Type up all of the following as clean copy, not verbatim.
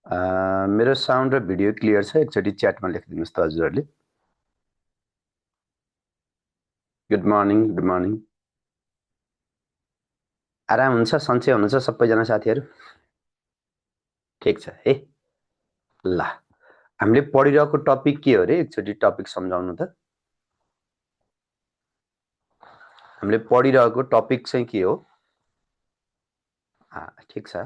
मेरो साउन्ड र video clear छ? एकचोटि च्याटमा लेखिदिनुहोस् त हजुरहरूले। Good morning, good morning. आराम हुन्छ, सन्चै हुनुहुन्छ सबैजना साथीहरू? ठिक छ है। ल, हामीले पढिरहेको टपिक के हो रे? एकचोटि टपिक सम्झाउनु त। हामीले पढिरहेको टपिक चाहिँ के हो? ठिक छ।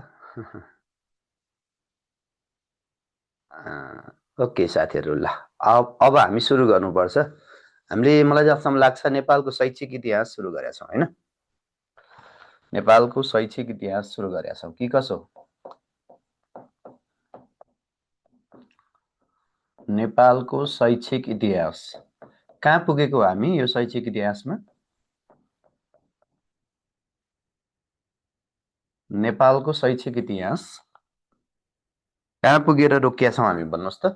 ओके साथीहरू, ल अब हामी सुरु गर्नुपर्छ। हामीले मलाई जहाँसम्म लाग्छ नेपालको शैक्षिक इतिहास सुरु गरेका छौँ हैन? नेपालको शैक्षिक इतिहास सुरु गरेका छौँ कि कसो? नेपालको शैक्षिक इतिहास कहाँ पुगेको हामी यो शैक्षिक इतिहासमा? नेपालको शैक्षिक इतिहास कहाँ पुगेर रोकिया छौँ हामी भन्नुहोस् त?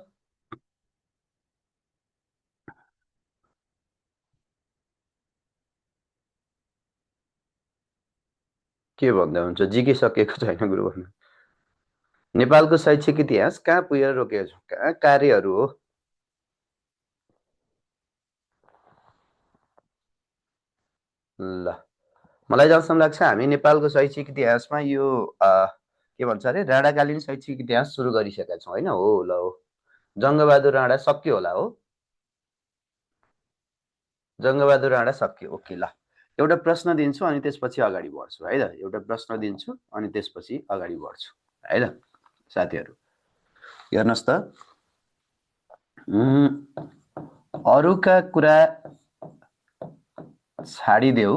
के भन्दै हुन्छ? जिकिसकेको छैन गुरु? नेपालको शैक्षिक इतिहास कहाँ पुगेर रोकेको छौँ? कहाँ कार्यहरू हो? ल, मलाई जहाँसम्म लाग्छ हामी नेपालको शैक्षिक इतिहासमा यो के भन्छ अरे राणाकालीन शैक्षिक इतिहास सुरु गरिसकेका छौँ होइन? हो, ल हो। जङ्गबहादुर राणा सक्यो होला हो? जङ्गबहादुर राणा सक्यो। ओके, ल एउटा प्रश्न दिन्छु अनि त्यसपछि अगाडि बढ्छु है त। एउटा प्रश्न दिन्छु अनि त्यसपछि अगाडि बढ्छु है त साथीहरू। हेर्नुहोस् त, अरूका कुरा छाडिदेऊ,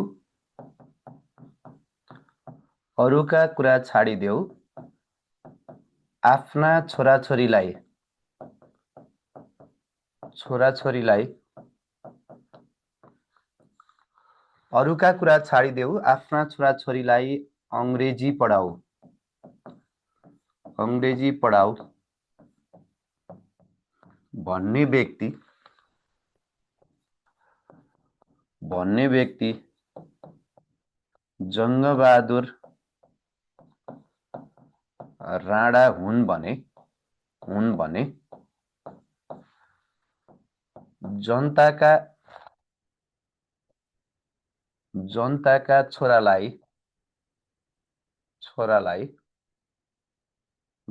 अरूका कुरा छाडिदेऊ, आफ्ना छोराछोरीलाई अरूका कुरा छाडिदेऊ, आफ्ना छोराछोरीलाई अंग्रेजी पढाऊ भन्ने व्यक्ति जङ्गबहादुर राणा हुन् भने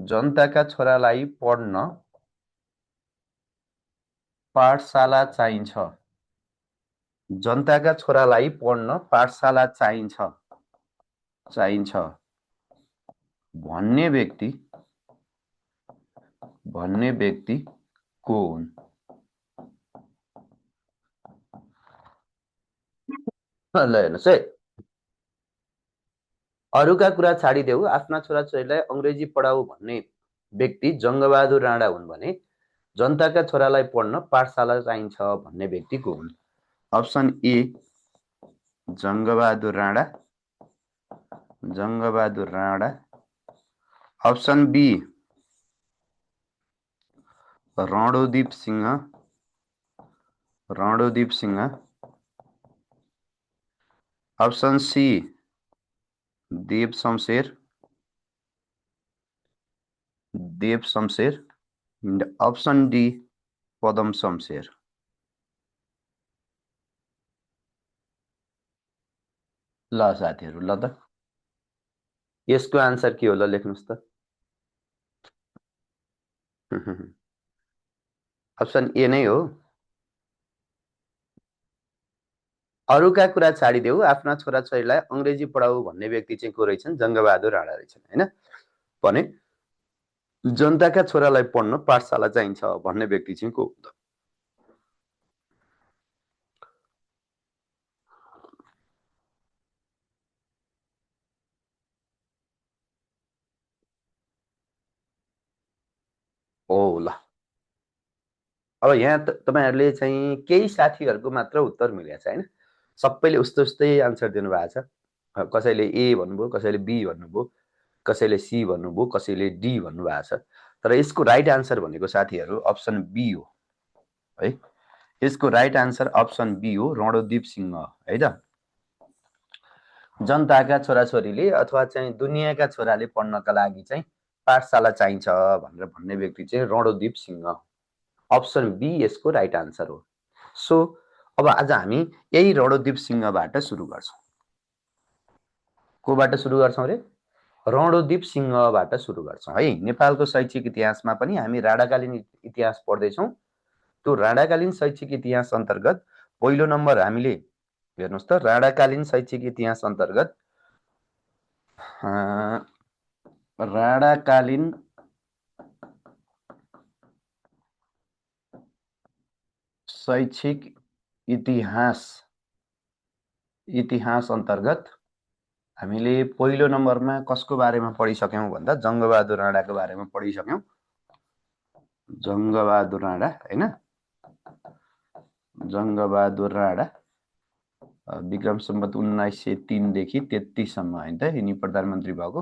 जनताका छोरालाई पढ्न पाठशाला चाहिन्छ। जनताका छोरालाई पढ्न पाठशाला चाहिन्छ भन्ने व्यक्ति को हुन्? ल हेर्नुहोस् है, अरूका कुरा छाडिदेऊ, आफ्ना छोराछोरीलाई अंग्रेजी पढाऊ भन्ने व्यक्ति जङ्गबहादुर राणा हुन् भने जनताका छोरालाई पढ्न पाठशाला चाहिन्छ भन्ने व्यक्ति को हुन्? Option A Jang Bahadur Rana, option B Ranodip Singh, option C Dev Shamsher, option D Padam Shamsher. ल साथीहरू, ल त यसको आन्सर के हो? ल लेख्नुहोस् त। अप्सन ए नै हो। अरूका कुरा छाडिदेऊ, आफ्ना छोराछोरीलाई अंग्रेजी पढाऊ भन्ने व्यक्ति चाहिँ को रहेछन्? जङ्गबहादुर राणा रहेछन् हैन? भने जनताका छोरालाई पढ्न पाठशाला चाहिन्छ भन्ने व्यक्ति चाहिँ को? ओ ल, अब यहाँ तपाईहरुले चाहिँ केही साथीहरुको मात्र उत्तर मिलेको छ हैन? सबैले उस्तै आन्सर दिनु भएको छ। कसैले ए भन्नुभयो, कसैले बी भन्नुभयो, कसैले सी भन्नुभयो, कसैले डी भन्नु भएको छ। तर यसको राइट आन्सर भनेको साथीहरु अप्सन बी हो है। यसको राइट आन्सर अप्सन बी हो, रणोदीप सिंह है त। जनताका छोराछोरीले अथवा चाहिँ दुनियाँका छोराले पढ्नका लागि चाहिँ पाठशाला चाहिन्छ भनेर भन्ने व्यक्ति चाहिँ रणदीप सिंह। अप्सन बी यसको राइट आन्सर हो। सो अब आज हामी यही रणदीप सिंहबाट सुरु गर्छौँ। कोबाट सुरु गर्छौँ रे? रणदीप सिंहबाट सुरु गर्छौँ है। नेपालको शैक्षिक इतिहासमा पनि हामी राणाकालीन इतिहास पढ्दैछौँ। त्यो राणाकालीन शैक्षिक इतिहास अन्तर्गत पहिलो नम्बर हामीले हेर्नुहोस् त, राणाकालीन शैक्षिक इतिहास अन्तर्गत राणाकालीन शैक्षिक इतिहास अन्तर्गत हामीले पहिलो नम्बरमा कसको बारेमा पढिसक्यौँ भन्दा जङ्गबहादुर राणाको बारेमा पढिसक्यौँ। जङ्गबहादुर राणा हैन, जङ्गबहादुर राणा विक्रम सम्वत 1903 देखि 33 सम्म हैन त यिनी प्रधानमन्त्री भएको।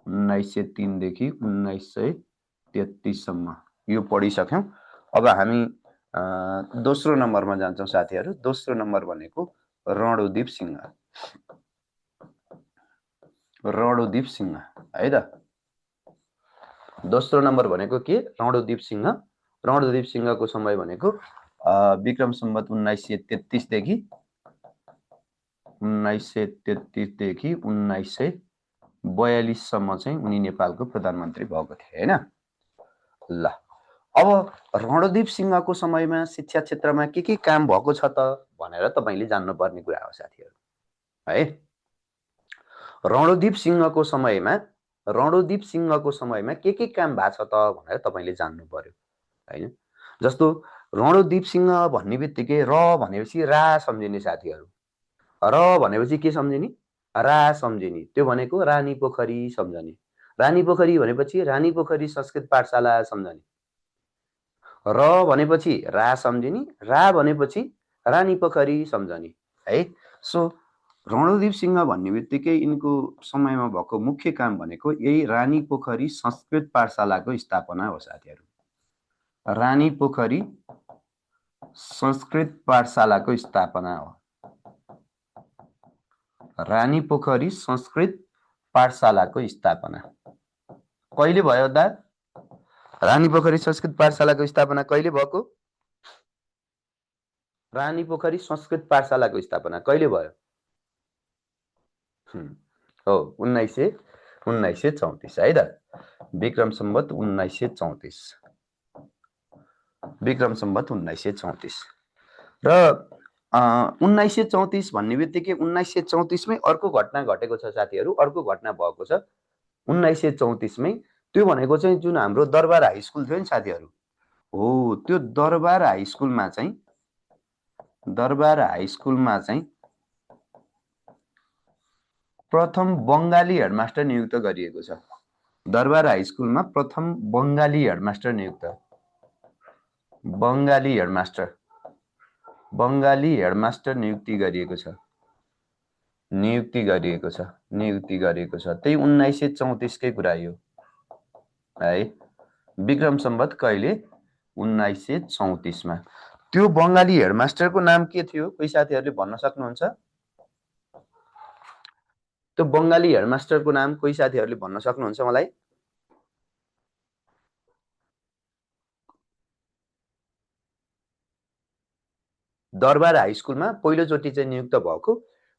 1903 देखि 1933 सम्म यो पढिसक्यौँ। अब हामी दोस्रो नम्बरमा जान्छौँ साथीहरू। दोस्रो नम्बर भनेको रणदीप सिंह। रणदीप सिंह है त। दोस्रो नम्बर भनेको के? रणदीप सिंह। रणदीप सिंहको समय भनेको विक्रम सम्वत 1933 देखि 1942 सम्म चाहिँ उनी नेपालको प्रधानमन्त्री भएको थिए हैन। ल अब रणदीप सिंहको समयमा शिक्षा क्षेत्रमा के काम भएको छ त भनेर तपाईले जान्नुपर्ने कुरा हो साथीहरू है। रणदीप सिंहको समयमा के काम भएको छ त भनेर तपाईले जान्नु पर्यो हैन। जस्तो रणदीप सिंह भन्ने बित्तिकै र भनेपछि रा सम्झिने साथीहरू। र भनेपछि के सम्झिने? रा सम्झिने। त्यो भनेको रानी पोखरी सम्झने। रानी पोखरी भनेपछि रानी पोखरी संस्कृत पाठशाला सम्झने। र भनेपछि रा सम्झिने, रा भनेपछि रानी पोखरी सम्झने है। सो रणदीप सिंह भन्ने बित्तिकै यिनको समयमा भएको मुख्य काम भनेको यही रानी पोखरी संस्कृत पाठशालाको स्थापना हो साथीहरू। रानी पोखरी संस्कृत पाठशालाको स्थापना हो। रानी पोखरी संस्कृत पाठशालाको स्थापना कहिले भयो दा? रानी पोखरी संस्कृत पाठशालाको स्थापना कहिले भएको? रानी पोखरी संस्कृत पाठशालाको स्थापना कहिले भयो? हो 1934 है त। विक्रम सम्वत 1934। विक्रम सम्वत 1934 र 1934 भन्ने बित्तिकै 1934 मै अर्को घटना घटेको छ साथीहरू। अर्को घटना भएको छ 1934 मै। त्यो भनेको चाहिँ जुन हाम्रो दरबार हाई स्कुल थियो नि साथीहरू, हो त्यो दरबार हाई स्कुलमा चाहिँ प्रथम बङ्गाली हेडमास्टर नियुक्त गरिएको छ। दरबार हाई स्कुलमा प्रथम बङ्गाली हेडमास्टर नियुक्त। बङ्गाली हेडमास्टर नियुक्ति गरिएको छ। त्यही 1934 कै कुरा यो है। विक्रम सम्वत कहिले? 1934 मा। त्यो बङ्गाली हेडमास्टरको नाम के थियो? कोही साथीहरूले भन्न सक्नुहुन्छ? त्यो बङ्गाली हेडमास्टरको नाम कोही साथीहरूले भन्न सक्नुहुन्छ मलाई? दरबार हाई स्कुलमा पहिलोचोटि चाहिँ नियुक्त भएको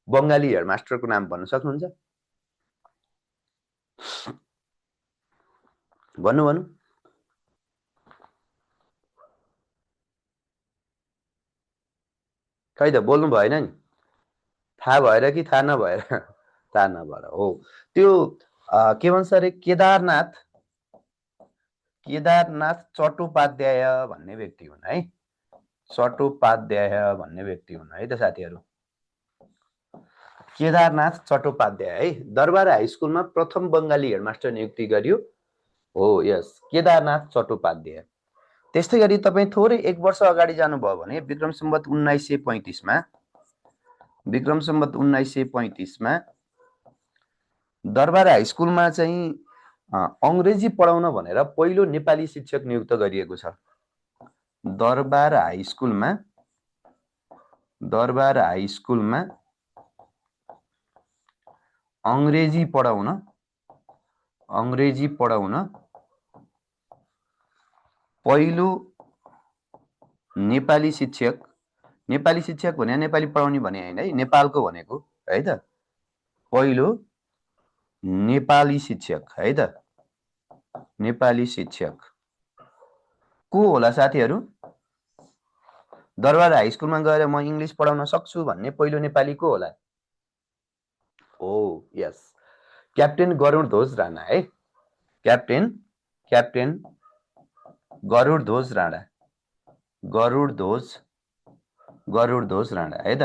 बङ्गाली हेडमास्टरको नाम भन्न सक्नुहुन्छ? भन्नु। खै त बोल्नु भएन नि। थाहा भएर कि थाहा नभएर? थाहा नभएर हो। त्यो के भन्छ अरे केदारनाथ चट्टोपाध्याय भन्ने व्यक्ति हुन् है। चट्टोपाध्याय भन्ने व्यक्ति हुन् है त साथीहरू। केदारनाथ चट्टोपाध्याय है। दरबार हाई स्कुलमा प्रथम बङ्गाली हेडमास्टर नियुक्ति गरियो हो। यस, केदारनाथ चट्टोपाध्याय। त्यस्तै गरी तपाईँ थोरै 1 वर्ष अगाडि जानुभयो भने विक्रम सम्वत 1935 मा दरबार हाई स्कुलमा चाहिँ अंग्रेजी पढाउन भनेर पहिलो नेपाली शिक्षक नियुक्त गरिएको छ। दरबार हाई स्कुलमा अंग्रेजी पढाउन अंग्रेजी पढाउन पहिलो नेपाली शिक्षक भने नेपाली पढाउने भने हैन है, नेपालको भनेको है त। पहिलो नेपाली शिक्षक है त, नेपाली शिक्षक को होला साथीहरु? दरबार हाई स्कुलमा गएर म इंग्लिश पढाउन सक्छु भन्ने पहिलो नेपाली को होला? ओ यस, क्याप्टेन गरुडध्वज राणा है। क्याप्टेन गरुडध्वज राणा, गरुडध्वज राणा है त।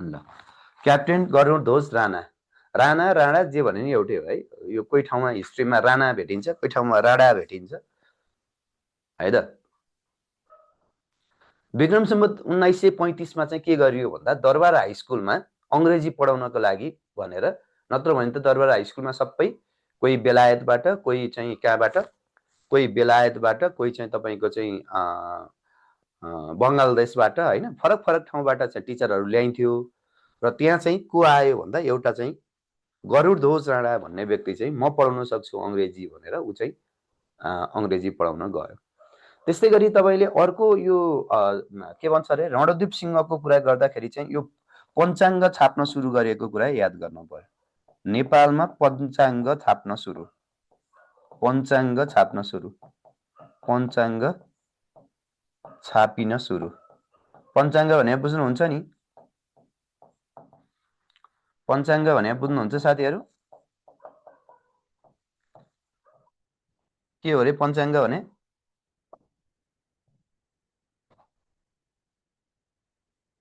ल, क्याप्टेन गरुडध्वज राणा। राणा जे भने नि एउटै हो है। यो कोही ठाउँमा हिस्ट्रीमा राणा भेटिन्छ, कोही ठाउँमा राणा भेटिन्छ है त। विक्रम सम्वत 1935 मा चाहिँ के गरियो भन्दा दरबार हाई स्कुलमा अंग्रेजी पढाउनको लागि भनेर, नत्र भने त दरबार हाई स्कुलमा सबै कोही बेलायतबाट, कोही चाहिँ कहाँबाट, कोही बेलायतबाट, कोही चाहिँ तपाईको चाहिँ बंगलादेशबाट हैन, फरक फरक ठाउँबाट चाहिँ टिचरहरु ल्याइन्थ्यो। र त्यहाँ चाहिँ को आयो भन्दा एउटा चाहिँ गरुडध्वज राणा भन्ने व्यक्ति चाहिँ म पढाउन सक्छु अंग्रेजी भनेर उ चाहिँ अंग्रेजी पढाउन गयो। त्यस्तै गरी तपाईले अर्को यो के भन्छ रे, रणदीप सिंहको कुरा गर्दाखेरि चाहिँ यो पञ्चाङ्ग छाप्न सुरु गरेको कुरा याद गर्नु पर्यो। नेपालमा पञ्चाङ्ग छाप्न सुरु, पञ्चाङ्ग छाप्न सुरु, पञ्चाङ्ग छापिन सुरु। पञ्चाङ्ग भने बुझ्नुहुन्छ नि? पञ्चाङ्ग भने बुझ्नुहुन्छ साथीहरु? के हो रे पञ्चाङ्ग भने?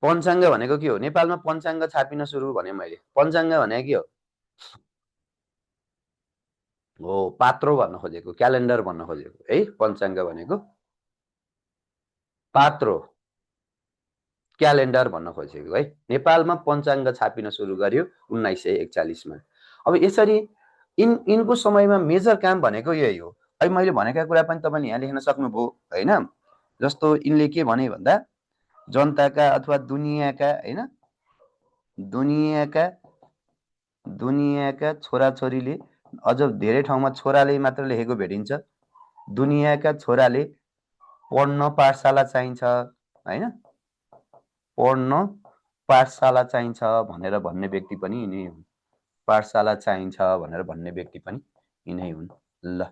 पञ्चाङ्ग भनेको के हो? नेपालमा पञ्चाङ्ग छापिन सुरु भने मैले। पञ्चाङ्ग भने के हो? हो, पात्रो भन्न खोजेको, क्यालेन्डर भन्न खोजेको है पञ्चाङ्ग भनेको। पात्रो, क्यालेन्डर भन्न खोजेको है। नेपालमा पञ्चाङ्ग छापिन सुरु गर्यो 1941 मा। अब यसरी यिनको समयमा मेजर काम भनेको यही हो। है मैले भनेका कुरा पनि तपाईले यहाँ लेख्न सक्नुभयो हैन? जस्तो यिनले के भने भन्दा जनताका अथवा दुनियाका हैन, दुनियाका छोराछोरीले, अझ धेरै ठाउँमा छोराले मात्र लेखेको भेटिन्छ। दुनियाका छोराले पढ्न पाठशाला चाहिन्छ हैन, पढ्न पाठशाला चाहिन्छ भनेर भन्ने व्यक्ति पनि यिनै हुन्। पाठशाला चाहिन्छ भनेर भन्ने व्यक्ति पनि यिनै हुन्। ल,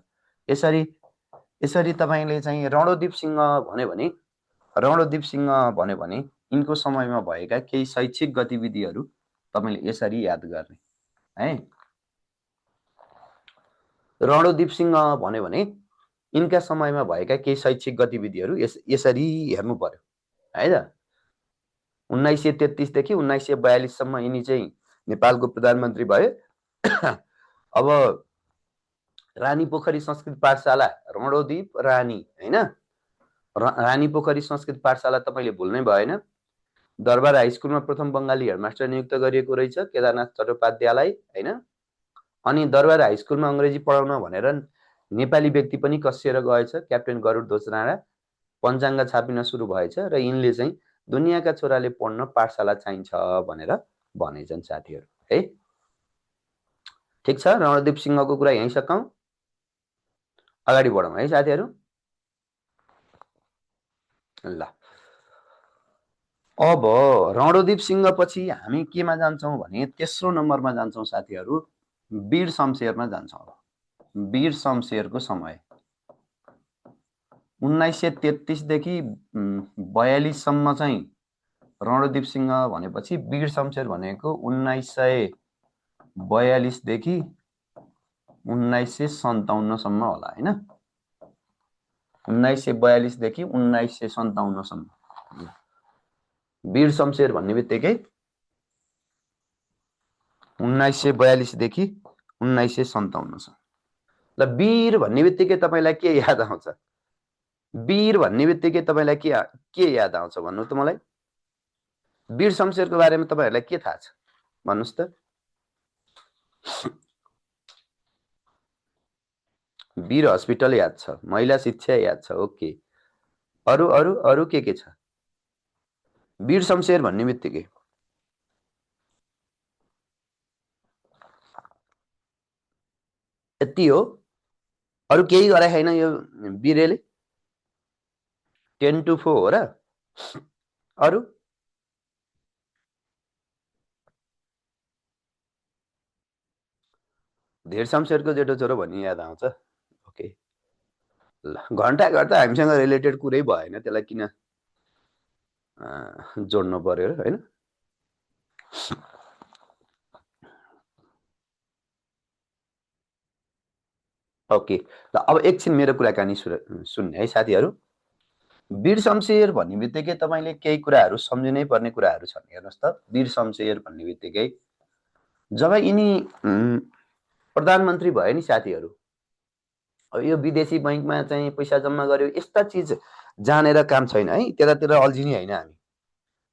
यसरी तपाईले चाहिँ रणदीप सिंह भन्यो भने यिनको समयमा भएका केही शैक्षिक गतिविधिहरू तपाईले यसरी याद गर्ने है। रणदीप सिंह भन्यो भने यिनका समयमा भएका केही शैक्षिक गतिविधिहरू यसरी हेर्नु पर्यो है त। 1933 देखि 1942 सम्म यिनी चाहिँ नेपालको प्रधानमन्त्री भए। अब रानी पोखरी संस्कृत पाठशाला, रणदीप रानी हैन, रानी पोखरी संस्कृत पाठशाला तपाईले भुल्नै भएन। दरबार हाई स्कुलमा प्रथम बंगाली हेडमास्टर नियुक्त गरिएको रहेछ, केदारनाथ चट्टोपाध्यायलाई हैन। अनि दरबार हाई स्कुलमा अंग्रेजी पढाउन भनेर नेपाली व्यक्ति पनि कसिएर गएछ, क्याप्टेन गरुडध्वज राणा। पञ्चाङ्ग छापिन सुरु भएछ र यिनले चाहिँ दुनियाका छोराले पढ्न पाठशाला चाहिन्छ भनेर भनेछन् साथीहरु है। ठीक छ, रणदीप सिंहको कुरा यही सकौं, अगाडि बढौं है साथीहरु। ल, अब रणदीप सिंह पछि हामी केमा जान्छौं भने तेस्रो नम्बरमा जान्छौं साथीहरु, वीर शमशेरमा जान्छौं। वीर शमशेरको समय 1933 देखि 42 सम्म चाहिँ रणदीप सिंह भनेपछि वीर शमशेर भनेको 1942 देखि 1957 सम्म होला हैन। 1942 देखि 1957 सम्म वीर शमशेर भन्ने बित्तिकै 1942 देखि 1957 सम्म। ल, वीर भन्ने बित्तिकै तपाईलाई के याद आउँछ? वीर भन्ने बित्तिकै तपाईलाई के याद आउँछ भन्नु त मलाई? वीर शमशेरको बारेमा तपाईहरुलाई के थाहा छ भन्नुस् त? वीर हस्पिटल याद छ, महिला शिक्षा याद छ, ओके। अरु के छ? वीर शमशेर भन्ने बित्तिकै यति हो, अरू केही गरे छैन यो बिरेले। 10 to 4 हो र। अरू धेर शमशेरको जेठो छोरो भन्ने याद आउँछ। ओके ल, घन्टा घर त हामीसँग रिलेटेड कुरै भएन, त्यसलाई किन जोड्नु पर्यो होइन। ओके ल, अब एकछिन मेरो कुराकानी सुन्ने है साथीहरू। वीर शमशेर भन्ने बित्तिकै तपाईँले केही कुराहरू सम्झिनै पर्ने कुराहरू छन्। हेर्नुहोस् त, वीर शमशेर भन्ने बित्तिकै जब यिनी प्रधानमन्त्री भए नि साथीहरू, यो विदेशी बैंकमा चाहिँ पैसा जम्मा गर्यो यस्ता चिज जानेर काम छैन है, त्यतातिर अल्झिने होइन हामी।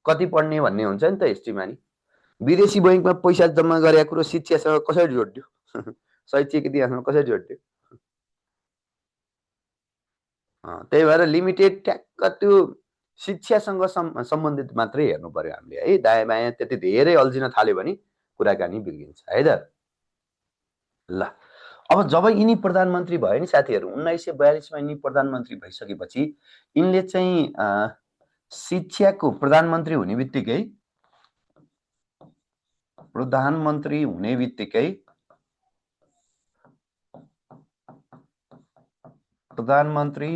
कति पढ्ने भन्ने हुन्छ नि त हिस्ट्रीमा नि। विदेशी बैंकमा पैसा जम्मा गरेको कुरो शिक्षासँग कसरी जोड्यो शैक्षिक इतिहासमा कसरी जोड्यो। त्यही भएर लिमिटेड ठ्याक्क त्यो शिक्षासँग सम्बन्धित मात्रै हेर्नु पर्यो हामीले है। दायाँ बायाँ त्यति धेरै अल्झिन थाल्यो भने कुराकानी बिग्रिन्छ है त। ल, अब जब यिनी प्रधानमन्त्री भए नि साथीहरू, 1942मा यिनी प्रधानमन्त्री भइसकेपछि यिनले चाहिँ शिक्षाको प्रधानमन्त्री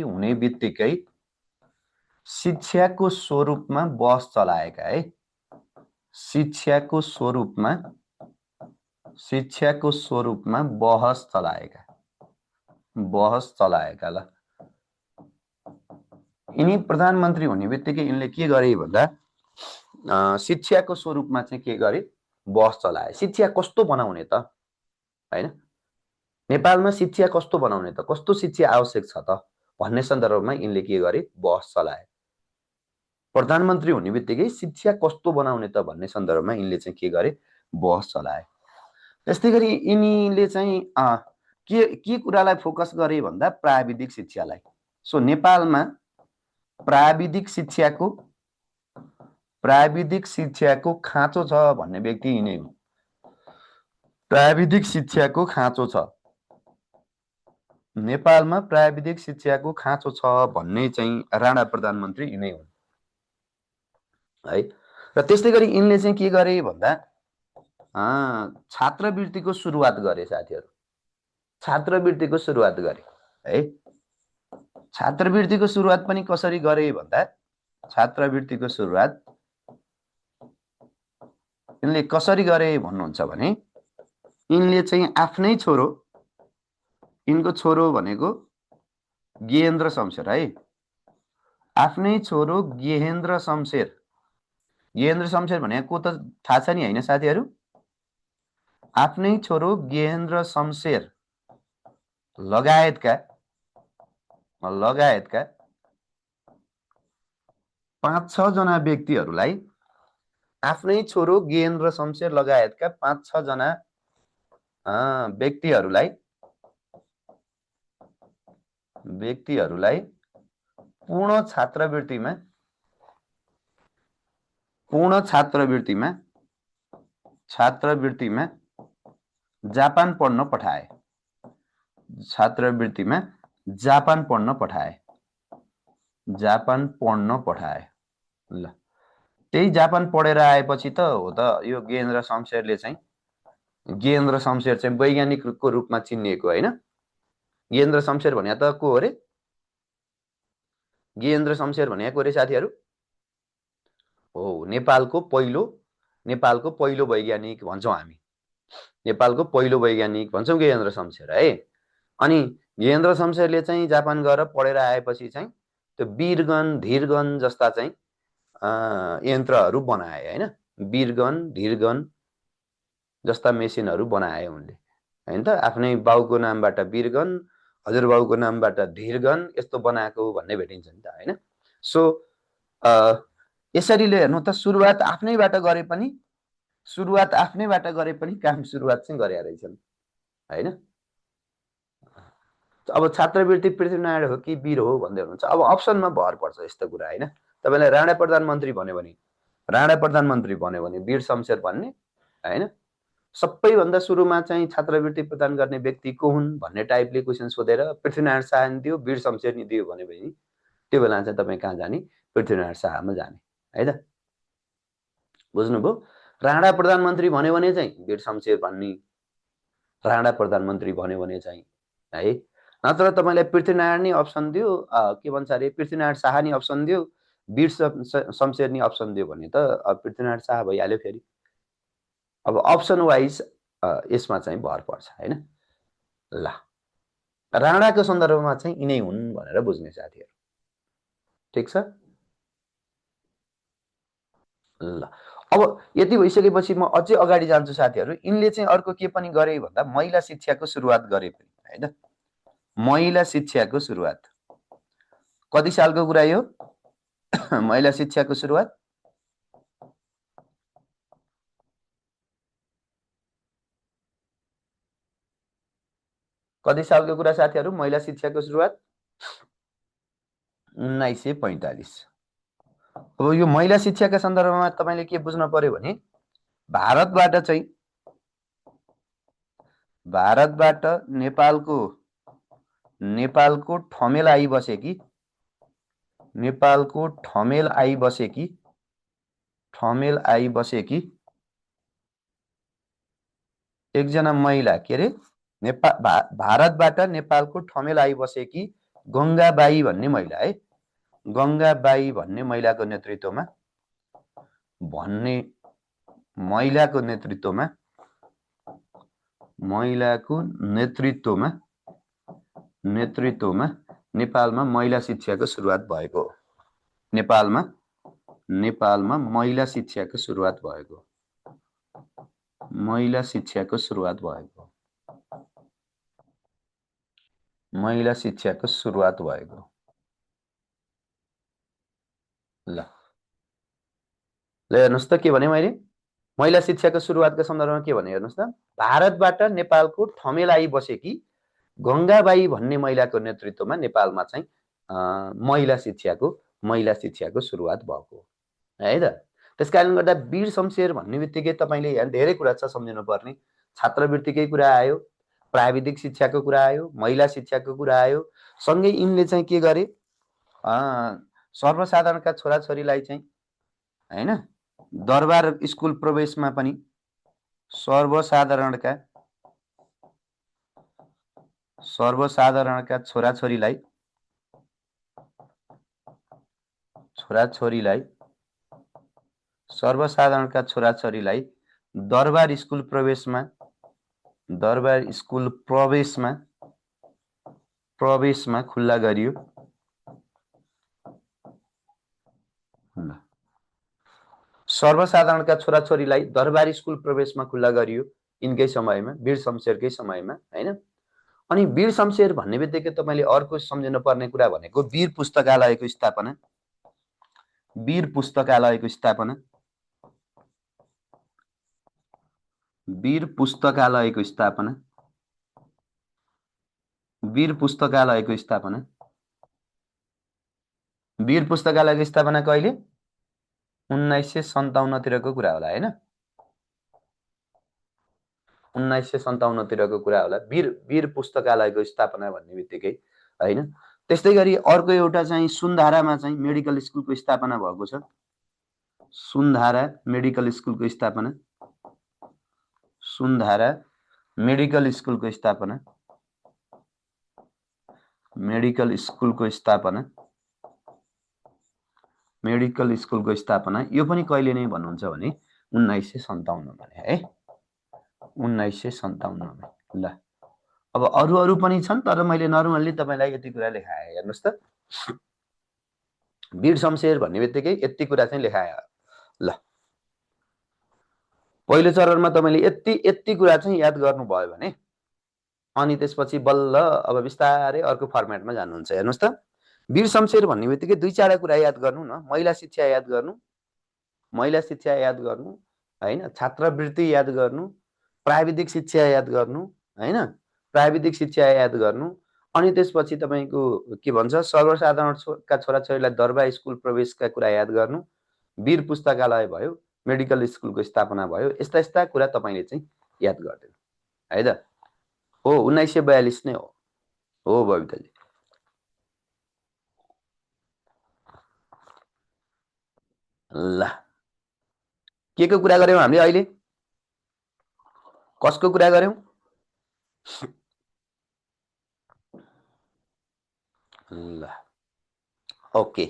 हुने बित्तिकै शिक्षाको स्वरूपमा बस चलाएका है। शिक्षाको स्वरूपमा बहस चलाएका ल। यिनी प्रधानमन्त्री हुने बित्तिकै यिनले के गरे भन्दा शिक्षाको स्वरूपमा चाहिँ के गरे, बहस चलाए। शिक्षा कस्तो बनाउने त हैन, नेपालमा शिक्षा कस्तो बनाउने त, कस्तो शिक्षा आवश्यक छ त भन्ने सन्दर्भमा यिनले के गरे, बहस चलाए। प्रधानमन्त्री हुने बित्तिकै शिक्षा कस्तो बनाउने त भन्ने सन्दर्भमा यिनले चाहिँ के गरे, बहस चलाए। त्यस्तै गरी यिनीले चाहिँ के कुरालाई फोकस गरे भन्दा प्राविधिक शिक्षालाई। सो नेपालमा प्राविधिक शिक्षाको खाँचो छ भन्ने व्यक्ति यिनै हुन्। प्राविधिक शिक्षाको खाँचो छ नेपालमा, प्राविधिक शिक्षाको खाँचो छ भन्ने चाहिँ राणा प्रधानमन्त्री यिनै हुन् है। र त्यस्तै गरी यिनले चाहिँ के गरे भन्दा छात्रवृत्तिको सुरुवात गरे साथीहरू। छात्रवृत्तिको सुरुवात गरे है। छात्रवृत्तिको सुरुवात पनि कसरी गरे भन्दा, छात्रवृत्तिको सुरुवात यिनले कसरी गरे भन्नुहुन्छ भने, यिनले चाहिँ आफ्नै छोरो, यिनको छोरो भनेको गेहेन्द्र शमशेर है, आफ्नै छोरो गेहेन्द्र शमशेर। गेहेन्द्र शमशेर भनेको त थाहा छ नि होइन साथीहरू। आफ्नै छोरो गेहेन्द्र शमशेर लगायतका 5-6 जना व्यक्तिहरूलाई, आफ्नै छोरो गेहेन्द्र शमशेर लगायतका 5-6 जना व्यक्तिहरूलाई पूर्ण छात्रवृत्तिमा जापान पढ्न पठाए। जापान पढ्न पठाए ल। त्यही जापान पढेर आएपछि त हो त यो गेहेन्द्र शमशेर चाहिँ वैज्ञानिकको रूपमा चिनिएको होइन। गेहेन्द्र शमशेर भने त को हो रे? गेहेन्द्र शमशेर भनेको रे साथीहरू हो नेपालको पहिलो वैज्ञानिक भन्छौँ हामी। नेपालको पहिलो वैज्ञानिक भन्छौँ गेहेन्द्र शमशेर है। अनि गेहेन्द्र शमशेरले चाहिँ जापान गएर पढेर आएपछि चाहिँ त्यो वीरगन धीरगन जस्ता चाहिँ यन्त्रहरू बनाए होइन। वीरगन धीरगन जस्ता मेसिनहरू बनाए उनले हैन त। आफ्नै बाउको नामबाट वीरगन, हजुरबाउको नामबाट धीरगन यस्तो बनाएको भन्ने भेटिन्छ नि त हैन। सो यसरी हेर्नु त सुरुवात आफ्नैबाट गरे पनि काम सुरुवात चाहिँ गरे रहेछन् हैन। अब छात्रवृत्ति पृथ्वीनारायण हो कि वीर हो भन्दै हुनुहुन्छ। अब अप्सनमा भर पर्छ यस्तो कुरा हैन। तपाईलाई राणा प्रधानमन्त्री भन्यो भने वीर शमशेर भन्ने हैन। सबैभन्दा सुरुमा चाहिँ छात्रवृत्ति प्रदान गर्ने व्यक्ति को हुन् भन्ने टाइपले क्वेसन सोधेर पृथ्वीनारायण शाह नि दियो, वीर शमशेर नि दियो भने पनि त्यो बेला चाहिँ तपाईँ कहाँ जाने? पृथ्वीनारायण शाहमा जाने है त। बुझ्नुभयो? राणा प्रधानमन्त्री भन्यो भने चाहिँ वीर शमशेर भन्ने, राणा प्रधानमन्त्री भन्यो भने चाहिँ है। नत्र तपाईँलाई पृथ्वीनारायण नि अप्सन दियो, के भन्छ अरे पृथ्वीनारायण शाह नि अप्सन दियो, वीर शमशेर नि अप्सन दियो भने त पृथ्वीनारायण शाह भइहाल्यो फेरि। अब अप्सन वाइज यसमा चाहिँ भर पर्छ हैन। ल राणाको सन्दर्भमा चाहिँ यिनै हुन् भनेर बुझ्ने साथीहरु, ठीक छ। ल अब यति भइसकेपछि म अझै अगाडि जान्छु साथीहरु। यिनले चाहिँ अर्को के पनि गरे भन्दा महिला शिक्षाको सुरुवात गरे पनि हैन। महिला शिक्षाको सुरुवात कति सालको कुरा यो? महिला शिक्षाको सुरुवात कति सालको कुरा साथीहरु? महिला शिक्षाको सुरुवात 1945। अब यो महिला शिक्षाका सन्दर्भमा तपाईले के बुझ्न पर्यो भने भारतबाट नेपालको ठमेल आइबसेकी, नेपालको ठमेल आइबसेकी एकजना महिला, के रे, भारतबाट नेपालको ठमेल आइबसेकी गंगाबाई भन्ने महिला है, गंगाबाई भन्ने महिलाको नेतृत्वमा नेपालमा महिला शिक्षाको सुरुवात भएको, नेपालमा महिला शिक्षाको सुरुवात भएको, महिला शिक्षाको सुरुवात भएको। ल हेर्नुस् त के भने मैले महिला शिक्षाको सुरुवातको सन्दर्भमा के भने हेर्नुस् त। भारतबाट नेपालको ठमेल आइबसेकी गंगाबाई भन्ने महिलाको नेतृत्वमा नेपालमा चाहिँ महिला शिक्षाको सुरुवात भएको है त। त्यसकारण गर्दा वीर शमशेर भन्ने बित्तिकै तपाईले यहाँ धेरै कुरा छ सम्झिनु पर्ने। छात्रवृत्तिकै कुरा आयो, प्राविधिक शिक्षाको कुरा आयो, महिला शिक्षाको कुरा आयो, सँगै यिनले चाहिँ के गरे, सर्वसाधारणका छोराछोरीलाई चाहिँ हैन दरबार स्कुल प्रवेशमा पनि सर्वसाधारणका छोराछोरीलाई दरबार स्कुल प्रवेशमा खुल्ला गरियो। सर्वसाधारणका छोराछोरीलाई दरबार स्कुल प्रवेशमा खुल्ला गरियो यिनकै समयमा, वीर शमशेरकै समयमा हैन। अनि वीर शमशेर भन्ने बित्तिकै तपाईले अर्को सम्झिनु पर्ने कुरा भनेको वीर पुस्तकालयको स्थापना, वीर पुस्तकालयको स्थापना, वीर पुस्तकालयको स्थापना, वीर पुस्तकालयको स्थापना, वीर पुस्तकालयको स्थापना कहिले? 1957 तिरको कुरा होला हैन, 1957 तिरको कुरा होला वीर पुस्तकालयको स्थापना भन्ने बित्तिकै हैन। त्यस्तै गरी अर्को एउटा चाहिँ सुनधारामा चाहिँ मेडिकल स्कुलको स्थापना भएको छ, सुनधारा मेडिकल स्कुलको स्थापना, सुनधारा मेडिकल स्कुलको स्थापना, मेडिकल स्कुलको स्थापना यो पनि कहिले नै भन्नुहुन्छ भने 1957 भने है, 1957 मा। ल अब अरु पनि छन् तर मैले नर्मल्ली तपाईलाई यति कुरा लेखाए। हेर्नुस् त वीर शमशेर भन्ने बित्तिकै यति कुरा चाहिँ लेखाए। ल पहिलो चरणमा तपाईले यति कुरा चाहिँ याद गर्नुभयो भने अनि त्यसपछि बल्ल अब बिस्तारै अर्को फर्मेटमा जानुहुन्छ। हेर्नुस् त वीर शमशेर भन्ने बित्तिकै दुई चारवटा कुरा याद गर्नु न। महिला शिक्षा याद गर्नु हैन, छात्रवृत्ति याद गर्नु, प्राविधिक शिक्षा याद गर्नु हैन, प्राविधिक शिक्षा याद गर्नु। अनि त्यसपछि तपाईको के भन्छ सर्वसाधारणका छोराछोरीलाई दरबार स्कुल प्रवेशका कुरा याद गर्नु, वीर पुस्तकालय भयो, मेडिकल स्कुलको स्थापना भयो, यस्ता कुरा तपाईले चाहिँ याद गरिदिनु है त। हो 1942 नै हो बबिताजी। ल के को कुरा गर्यौं हामीले अहिले? कसको कुरा गर्यौं? ल ओके,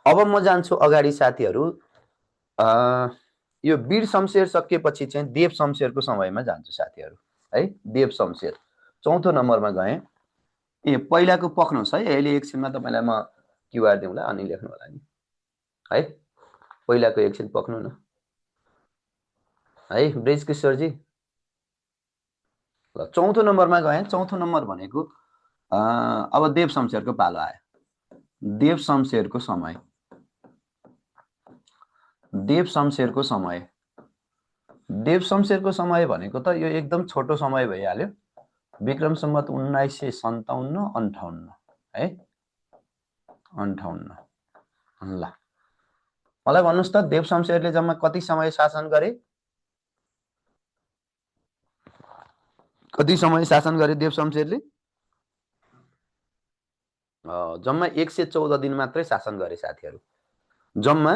अब म जान्छु अगाडि साथीहरू। यो वीर शमशेर सकिएपछि चाहिँ देव शमशेरको समयमा जान्छु साथीहरू है। देव शमशेर चौथो नम्बरमा गएँ। ए पहिलाको पक्नुहोस् है, अहिले एकछिनमा तपाईँलाई म क्युआर दिउँला अनि लेख्नु होला नि है। पहिलाको एकछिन पक्नु न है ब्रिजकिशोरजी। ल चौथो नम्बरमा गएँ। चौथो नम्बर भनेको अब देव शमशेरको पालो आयो। देव शमशेरको समय, देव शमशेरको समय, देव शमशेरको समय भनेको त यो एकदम छोटो समय भइहाल्यो। विक्रम सम्वत 1957-58 है, 58। ल मलाई भन्नुहोस् त देव शमशेरले जम्मा कति समय शासन गरे? कति समय शासन गरे देव शमशेरले? जम्मा 114 दिन मात्रै शासन गरे साथीहरू। जम्मा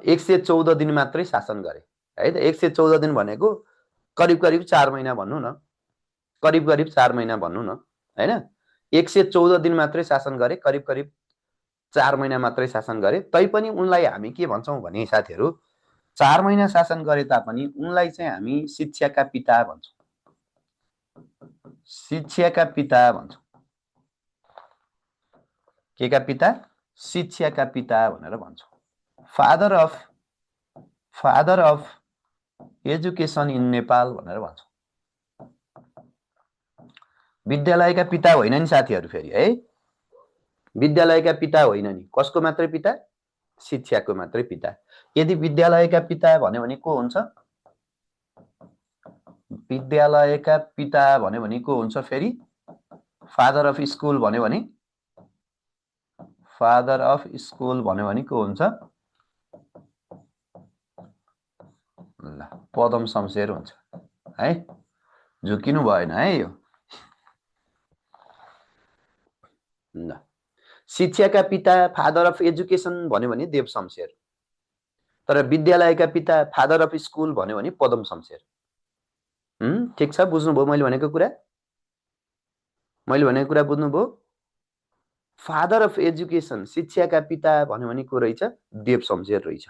114 दिन मात्रै शासन गरे है त। 114 दिन भनेको करिब करिब 4 महिना भन्नु न, करिब करिब 4 महिना भन्नु न हैन। 114 दिन मात्रै शासन गरे, करिब करिब 4 महिना मात्रै शासन गरे। तैपनि उनलाई हामी के भन्छौं भने साथीहरू, 4 महिना शासन गरे तापनि उनलाई चाहिँ हामी शिक्षाका पिता भन्छौं। शिक्षाका पिता भन्छौं। के का पिता? शिक्षाका पिता भनेर भन्छौं। Father of education in Nepal भनेर भन्छौं। विद्यालयका पिता होइन नि साथीहरू, फेरि है विद्यालयका पिता होइन नि। कसको मात्रै पिता? शिक्षाको मात्रै पिता। यदि विद्यालयका पिता भन्यो भने को हुन्छ? विद्यालयका पिता भन्यो भने को हुन्छ फेरि? फादर अफ स्कुल भन्यो भने, फादर अफ स्कुल भन्यो भने को हुन्छ? ल पदम शमशेर हुन्छ है। झुकिनु भएन है यो। ल शिक्षाका पिता फादर अफ एजुकेसन भन्यो भने देव शमशेर, तर विद्यालयका पिता फादर अफ स्कुल भन्यो भने पदम शमशेर। ठिक छ, बुझ्नुभयो मैले भनेको कुरा? मैले भनेको कुरा बुझ्नुभयो? फादर अफ एजुकेसन, शिक्षाका पिता भन्यो भने को रहेछ? देव शमशेर रहेछ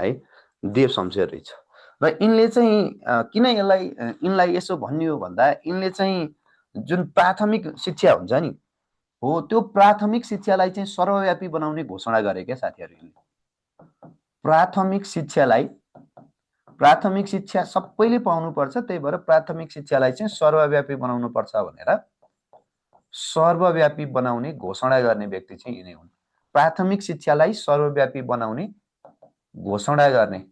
है, देव शमशेर रहेछ। र यिनले चाहिँ किन यिनलाई यसो भनियो भन्दा, यिनले चाहिँ जुन प्राथमिक शिक्षा हुन्छ नि हो, त्यो प्राथमिक शिक्षालाई चाहिँ सर्वव्यापी बनाउने घोषणा गरे क्या साथीहरू। यिनले प्राथमिक शिक्षा सबैले पाउनुपर्छ, त्यही भएर प्राथमिक शिक्षालाई चाहिँ सर्वव्यापी बनाउनु पर्छ भनेर सर्वव्यापी बनाउने घोषणा गर्ने व्यक्ति चाहिँ यिनै हुन्। प्राथमिक शिक्षालाई सर्वव्यापी बनाउने घोषणा गर्ने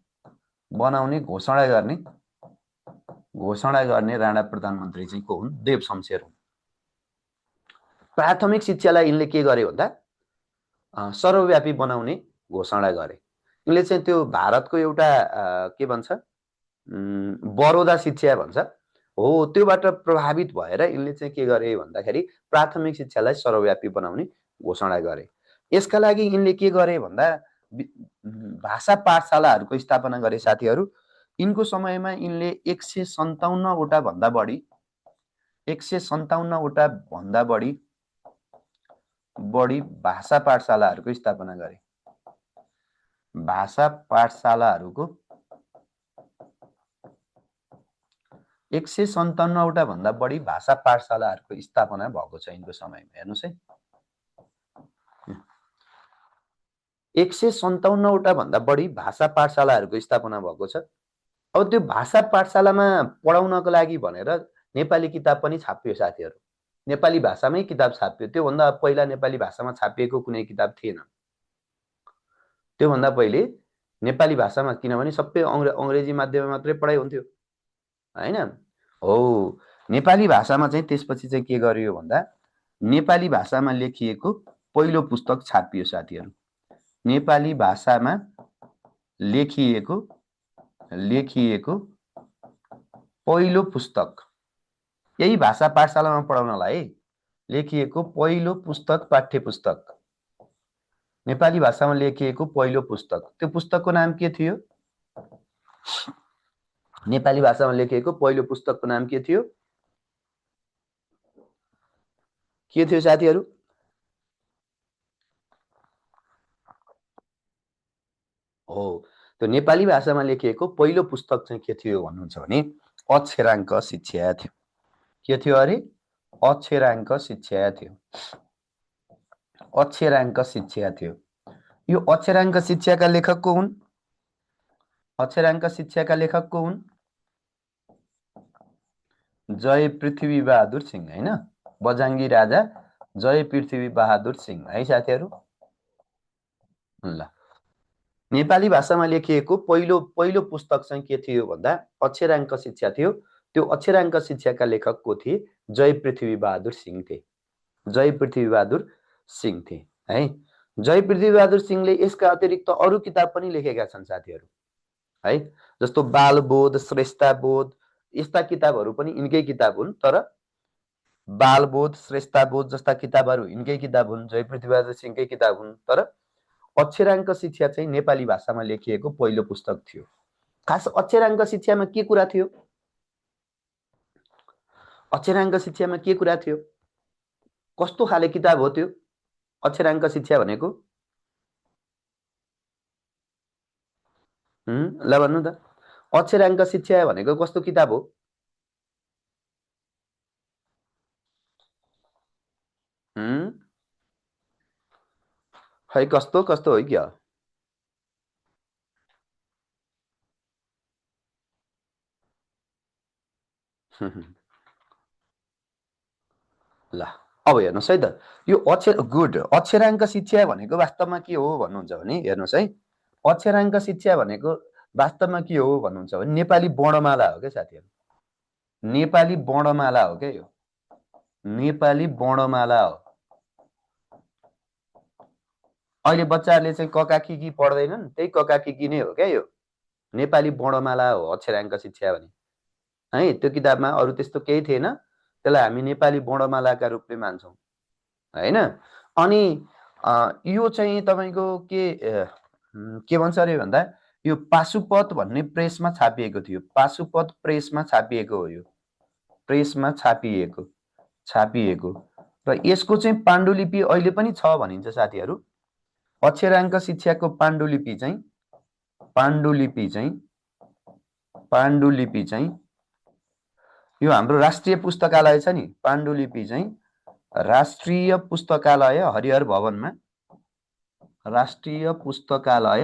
राणा प्रधानमन्त्री चाहिँ को हुन्? देव शमशेर हुन्। प्राथमिक शिक्षालाई यिनले के गरे भन्दा सर्वव्यापी बनाउने घोषणा गरे। यिनले चाहिँ त्यो भारतको एउटा के भन्छ, बडोदा शिक्षा भन्छ हो, त्योबाट प्रभावित भएर यिनले चाहिँ के गरे भन्दाखेरि प्राथमिक शिक्षालाई सर्वव्यापी बनाउने घोषणा गरे। यसका लागि यिनले के गरे भन्दा भाषा पाठशालाहरूको स्थापना गरे साथीहरू। यिनको समयमा यिनले 157 वटा भन्दा बढी भाषा पाठशालाहरूको स्थापना गरे। भाषा पाठशालाहरूको 157 वटा भन्दा बढी भाषा पाठशालाहरूको स्थापना भएको छ यिनको समयमा। हेर्नुहोस् है, 157 वटा भन्दा बढी भाषा पाठशालाहरूको स्थापना भएको छ। अब त्यो भाषा पाठशालामा पढाउनको लागि भनेर नेपाली किताब पनि छापियो साथीहरू। नेपाली भाषामै किताब छापियो। त्योभन्दा पहिला नेपाली भाषामा छापिएको कुनै किताब थिएन। त्योभन्दा पहिले नेपाली भाषामा, किनभने सबै अङ्ग्रेजी माध्यममा मात्रै पढाइ हुन्थ्यो हैन हो। नेपाली भाषामा चाहिँ त्यसपछि चाहिँ के गरियो भन्दा नेपाली भाषामा लेखिएको पहिलो पुस्तक छापियो साथीहरू। नेपाली भाषामा लेखिएको पहिलो पुस्तक, यही भाषा पाठशालामा पढाउनलाई लेखिएको पहिलो पुस्तक, पाठ्य पुस्तक, नेपाली भाषामा लेखिएको पहिलो पुस्तक, त्यो पुस्तकको नाम के थियो? नेपाली भाषामा लेखिएको पहिलो पुस्तकको नाम के थियो? के थियो साथीहरू? हो, त्यो नेपाली भाषामा लेखिएको पहिलो पुस्तक चाहिँ के थियो भन्नुहुन्छ भने अक्षराङ्क शिक्षा थियो। के थियो अरे? अक्षराङ्क शिक्षा थियो। अक्षराङ्क शिक्षा थियो। यो अक्षराङ्क शिक्षाका लेखक को हुन्? अक्षराङ्क शिक्षाका लेखक को हुन्? जय पृथ्वी बहादुर सिंह, हैन? बजाङ्गी राजा जय पृथ्वी बहादुर सिंह, है साथीहरू? ल, नेपाली भाषामा लेखिएको पहिलो पुस्तक चाहिँ के थियो भन्दा अक्षराङ्क शिक्षा थियो। त्यो अक्षराङ्क शिक्षाका लेखक को थिए? जय पृथ्वी बहादुर सिंह थिए। जय पृथ्वी बहादुर सिंह थिए, है। जय पृथ्वी बहादुर सिंहले यसका अतिरिक्त अरू किताब पनि लेखेका छन् साथीहरू, है। जस्तो बालबोध, श्रेष्ठताबोध, यस्ता किताबहरू पनि यिनकै किताब हुन्। तर बालबोध, श्रेष्ठताबोध जस्ता किताबहरू यिनकै किताब हुन्, जय पृथ्वी बहादुर सिंहकै किताब हुन्। तर अक्षराङ्क शिक्षा चाहिँ नेपाली भाषामा लेखिएको पहिलो पुस्तक थियो। खास अक्षराङ्क शिक्षामा के कुरा थियो? अक्षराङ्क शिक्षामा के कुरा थियो? कस्तो खाले किताब हो त्यो अक्षराङ्क शिक्षा भनेको? ल भन्नु त, अक्षराङ्क शिक्षा भनेको कस्तो किताब हो? खै कस्तो कस्तो हो क्या? ल, अब हेर्नुहोस् है त, यो अक्षराङ्क शिक्षा भनेको वास्तवमा के हो भन्नुहुन्छ भने हेर्नुहोस् है, अक्षराङ्क शिक्षा भनेको वास्तवमा के हो भन्नुहुन्छ भने नेपाली वर्णमाला हो क्या साथीहरू। नेपाली वर्णमाला हो क्या यो, नेपाली वर्णमाला हो। अहिले बच्चाहरूले चाहिँ कका किकी पढ्दैनन्, त्यही कका किकी नै हो क्या यो। नेपाली वर्णमाला हो अक्षराङ्क शिक्षा भने, है। त्यो किताबमा अरू त्यस्तो केही थिएन, त्यसलाई हामी नेपाली वर्णमालाका रूपले मान्छौँ, हैन। अनि यो चाहिँ तपाईँको के भन्छ अरे भन्दा यो पाशुपत भन्ने प्रेसमा छापिएको थियो। पाशुपत प्रेसमा छापिएको हो यो, प्रेसमा छापिएको र यसको चाहिँ पाण्डुलिपि अहिले पनि छ भनिन्छ साथीहरू। अक्षराङ्क शिक्षाको पाण्डुलिपि चाहिँ यो हाम्रो राष्ट्रिय पुस्तकालय छ नि, पाण्डुलिपि चाहिँ राष्ट्रिय पुस्तकालय हरिहर भवनमा, राष्ट्रिय पुस्तकालय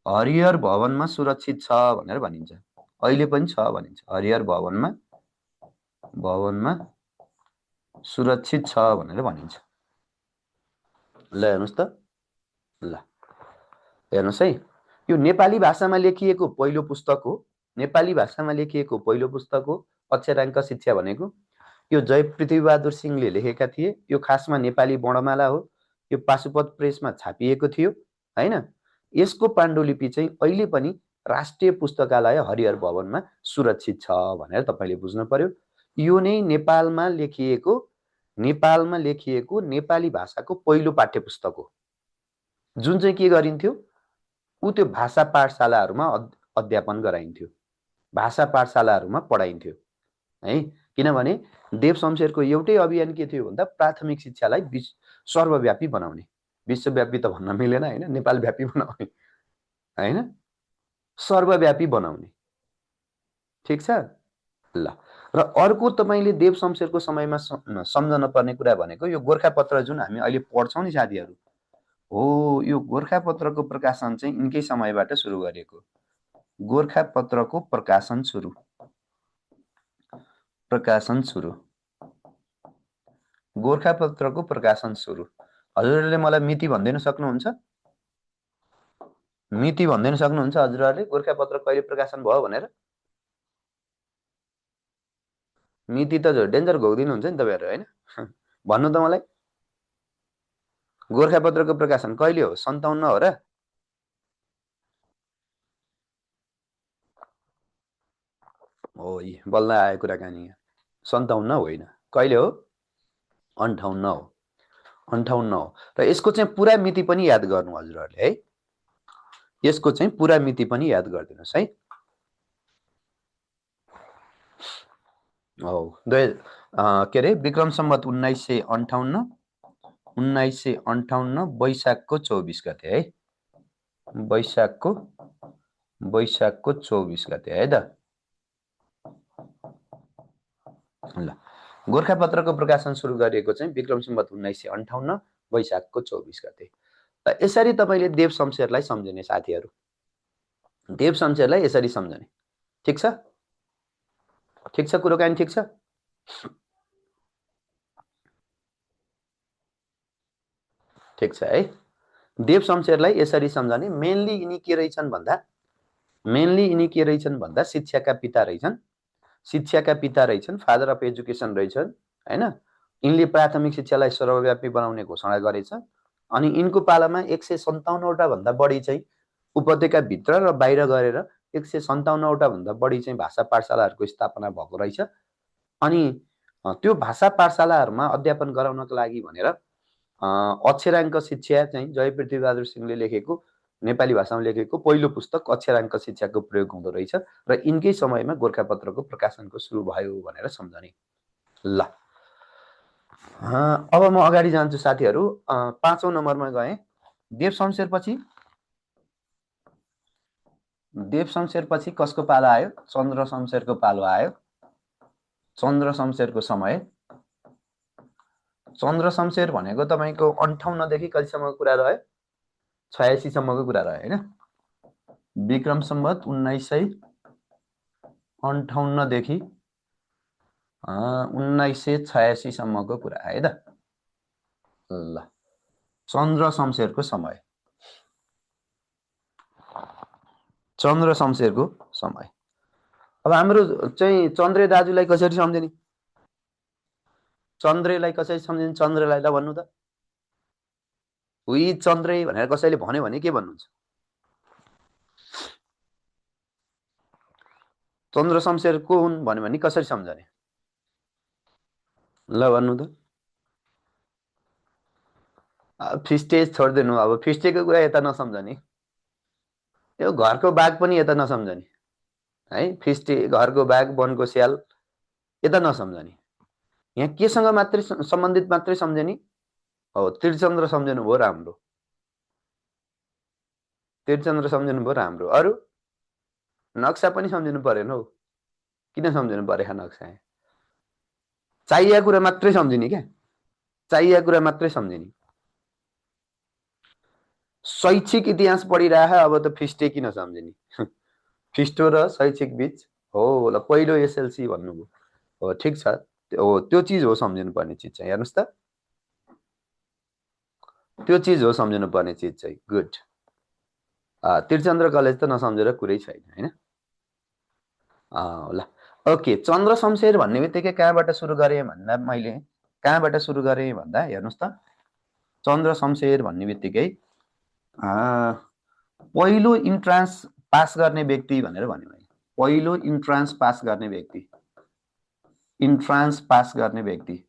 हरिहर भवनमा सुरक्षित छ भनेर भनिन्छ। अहिले पनि छ भनिन्छ, हरिहर भवनमा सुरक्षित छ भनेर भनिन्छ। ल हेर्नुहोस् त, ल हेर्नुहोस् है, यो नेपाली भाषामा लेखिएको पहिलो पुस्तक हो। नेपाली भाषामा लेखिएको पहिलो पुस्तक हो अक्षराङ्क शिक्षा भनेको। यो जय पृथ्वी बहादुर सिंहले लेखेका थिए। यो खासमा नेपाली वर्णमाला हो। यो पाशुपत प्रेसमा छापिएको थियो, हैन। यसको पाण्डुलिपि चाहिँ अहिले पनि राष्ट्रिय पुस्तकालय हरिहर भवनमा सुरक्षित छ भनेर तपाईले बुझ्नु पर्यो। यो नै नेपालमा लेखिएको नेपाली भाषाको पहिलो पाठ्य पुस्तक हो, जुन चाहिँ के गरिन्थ्यो, त्यो भाषा पाठशालाहरूमा अध्यापन गराइन्थ्यो, भाषा पाठशालाहरूमा पढाइन्थ्यो, है। किनभने देव शमशेरको एउटै अभियान के थियो भन्दा प्राथमिक शिक्षालाई सर्वव्यापी बनाउने, विश्वव्यापी त भन्न मिलेन, हैन, नेपालव्यापी बनाउने, हैन, सर्वव्यापी बनाउने। ठिक छ। ल, र अर्को तपाईले देव शमशेरको समयमा सम्झन पर्ने कुरा भनेको यो गोरखापत्र जुन हामी अहिले पढ्छौं नि साथीहरू, हो, यो गोरखापत्रको प्रकाशन चाहिँ यिनकै समयबाट सुरु गरिएको। गोरखापत्रको प्रकाशन सुरु गोरखापत्रको प्रकाशन सुरु। हजुरहरूले मलाई मिति भनिदिन सक्नुहुन्छ? मिति भनिदिन सक्नुहुन्छ हजुरहरूले? गोरखापत्र कहिले प्रकाशन भयो भनेर मिति त डेन्जर घोक्दिनुहुन्छ नि तपाईहरु, हैन? भन्नु त मलाई, गोरखापत्रको प्रकाशन कहिले हो? 57 हो र? हो बल्ल आयो कुराकानी। 57 होइन, कहिले हो? 58 हो, 58 हो। र यसको चाहिँ पुरा मिति पनि याद गर्नु हजुरहरूले है, यसको चाहिँ पुरा मिति पनि याद गरिदिनुहोस् है। हो के अरे विक्रम सम्वत 1958, 1958 वैशाखको 24 गते है, वैशाखको 24 गते है त। ल गोरखापत्रको प्रकाशन सुरु गरिएको चाहिँ विक्रम सम्वत 1958 वैशाखको 24 गते। र यसरी तपाईँले देव शमशेरलाई सम्झिने साथीहरू, देव शमशेरलाई यसरी सम्झने। ठिक छ, ठिक छ, कुराकानी ठिक छ। ठिक छ है, देव शमशेरलाई यसरी सम्झने। मेनली यिनी के रहेछन् भन्दा, मेनली यिनी के रहेछन् भन्दा शिक्षाका पिता रहेछन्, शिक्षाका पिता रहेछन्, फादर अफ एजुकेसन रहेछन् हैन। यिनले प्राथमिक शिक्षालाई सर्वव्यापी बनाउने घोषणा गरेछ। अनि यिनको पालामा 157 वटा भन्दा बढी चाहिँ उपत्यका भित्र र बाहिर गरेर 157 वटा भन्दा बढी चाहिँ भाषा पाठशालाहरूको स्थापना भएको रहेछ। अनि त्यो भाषा पाठशालाहरूमा अध्यापन गराउनको लागि भनेर अक्षराङ्क शिक्षा चाहिँ जय पृथ्वीबहादुर सिंहले लेखेको, नेपाली भाषामा लेखेको पहिलो पुस्तक अक्षराङ्क शिक्षाको प्रयोग हुँदो रहेछ र यिनकै समयमा गोरखापत्रको प्रकाशनको सुरु भयो भनेर सम्झने। ल अब म अगाडि जान्छु साथीहरू। 5औं नम्बरमा गएँ। देव शमशेर पछि कसको पालो आयो? चन्द्र शमशेरको पालो आयो। चन्द्र शमशेरको समय, चन्द्र शमशेर भनेको तपाईँको 58 देखि कहिलेसम्मको कुरा रह्यो? 86 सम्मको कुरा रह्यो हैन। विक्रम सम्वत 1958 देखि 1986 सम्मको कुरा है त। ल चन्द्र शमशेरको समय, चन्द्र शमशेरको समय। अब हाम्रो चाहिँ चन्द्रे दाजुलाई कसरी सम्झिने? चन्द्रेलाई कसरी सम्झिने? चन्द्रलाई ल भन्नु त। उही चन्द्रे भनेर कसैले भन्यो भने के भन्नुहुन्छ? चन्द्र शमशेर को हुन् भन्यो भने कसरी सम्झने? ल भन्नु त। फिस्टेज छोडिदिनु, अब फिस्टेको कुरा यता नसम्झने, त्यो घरको बाघ पनि यता नसम्झने है। फिस्टे, घरको बाघ, वनको स्याल यता नसम्झने। यहाँ केसँग मात्रै सम्बन्धित मात्रै सम्झने हो? त्रिचन्द्र सम्झनु भयो, राम्रो। त्रिचन्द्र सम्झनु भयो, राम्रो। अरू नक्सा पनि सम्झिनु परेन हौ। किन सम्झिनु परेको नक्सा? चाहिएको कुरा मात्रै सम्झिने क्या, चाहिएको कुरा मात्रै सम्झिने। शैक्षिक इतिहास पढिरह, अब त फिस्टे किन सम्झिने? फिस्टो र शैक्षिक बीच हो। ल पहिलो एसएलसी भन्नुभयो हो, ठिक छ। हो त्यो चिज हो सम्झिनु पर्ने चिज चाहिँ, हेर्नुहोस् त, त्यो चिज हो सम्झिनु पर्ने चिज चाहिँ। गुड। त्रिचन्द्र कलेज त नसम्झेर कुरै छैन हैन। ल ओके, चन्द्र शमशेर भन्ने बित्तिकै कहाँबाट सुरु गरेँ भन्दा, मैले कहाँबाट सुरु गरेँ भन्दा हेर्नुहोस् त, चन्द्र शमशेर भन्ने बित्तिकै पहिलो इन्ट्रान्स पास गर्ने व्यक्ति भनेर भन्यो मैले। पहिलो इन्ट्रान्स पास गर्ने व्यक्ति, इन्ट्रान्स पास गर्ने व्यक्ति,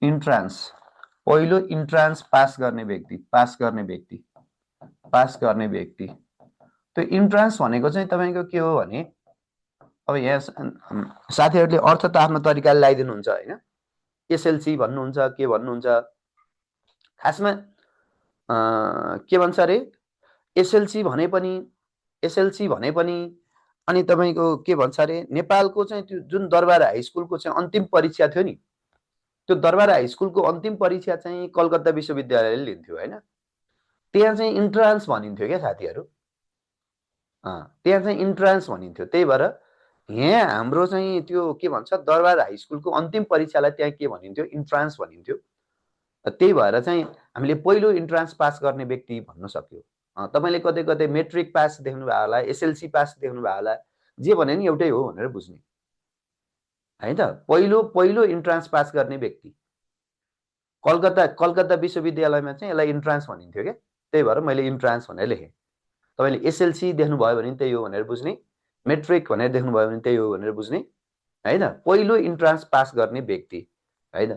इन्ट्रान्स, पहिलो इन्ट्रान्स पास गर्ने व्यक्ति, पास गर्ने व्यक्ति, पास गर्ने व्यक्ति। त्यो इन्ट्रान्स भनेको चाहिँ तपाईँको के हो भने, अब यहाँ साथीहरूले अर्थ त आफ्नो तरिकाले लगाइदिनुहुन्छ होइन। एसएलसी भन्नुहुन्छ, के भन्नुहुन्छ, खासमा के भन्छ अरे, एसएलसी भने पनि, एसएलसी भने पनि, अनि तपाईँको के भन्छ अरे, नेपालको चाहिँ त्यो जुन दरबार हाई स्कुलको चाहिँ अन्तिम परीक्षा थियो नि, त्यो दरबार हाई स्कुलको अन्तिम परीक्षा चाहिँ कलकत्ता विश्वविद्यालयले लिन्थ्यो होइन। त्यहाँ चाहिँ इन्ट्रान्स भनिन्थ्यो क्या साथीहरू, त्यहाँ चाहिँ इन्ट्रान्स भनिन्थ्यो। त्यही भएर यहाँ हाम्रो चाहिँ त्यो के भन्छ, दरबार हाई स्कुलको अन्तिम परीक्षालाई त्यहाँ के भनिन्थ्यो? इन्ट्रान्स भनिन्थ्यो। त्यही भएर चाहिँ हामीले पहिलो इन्ट्रान्स पास गर्ने व्यक्ति भन्न सक्यो। तपाईँले कतै कतै मेट्रिक पास देख्नु भयो होला, एसएलसी पास देख्नु भयो होला, जे भने नि एउटै हो भनेर बुझ्ने है त। पहिलो इन्ट्रान्स पास गर्ने व्यक्ति कलकत्ता विश्वविद्यालयमा चाहिँ यसलाई इन्ट्रान्स भनिन्थ्यो क्या। त्यही भएर मैले इन्ट्रान्स भनेर लेखेँ। तपाईँले एसएलसी देख्नुभयो भने त्यही हो भनेर बुझ्ने, मेट्रिक भनेर देख्नुभयो भने त्यही हो भनेर बुझ्ने हैन। पहिलो इन्ट्रान्स पास गर्ने व्यक्ति हैन।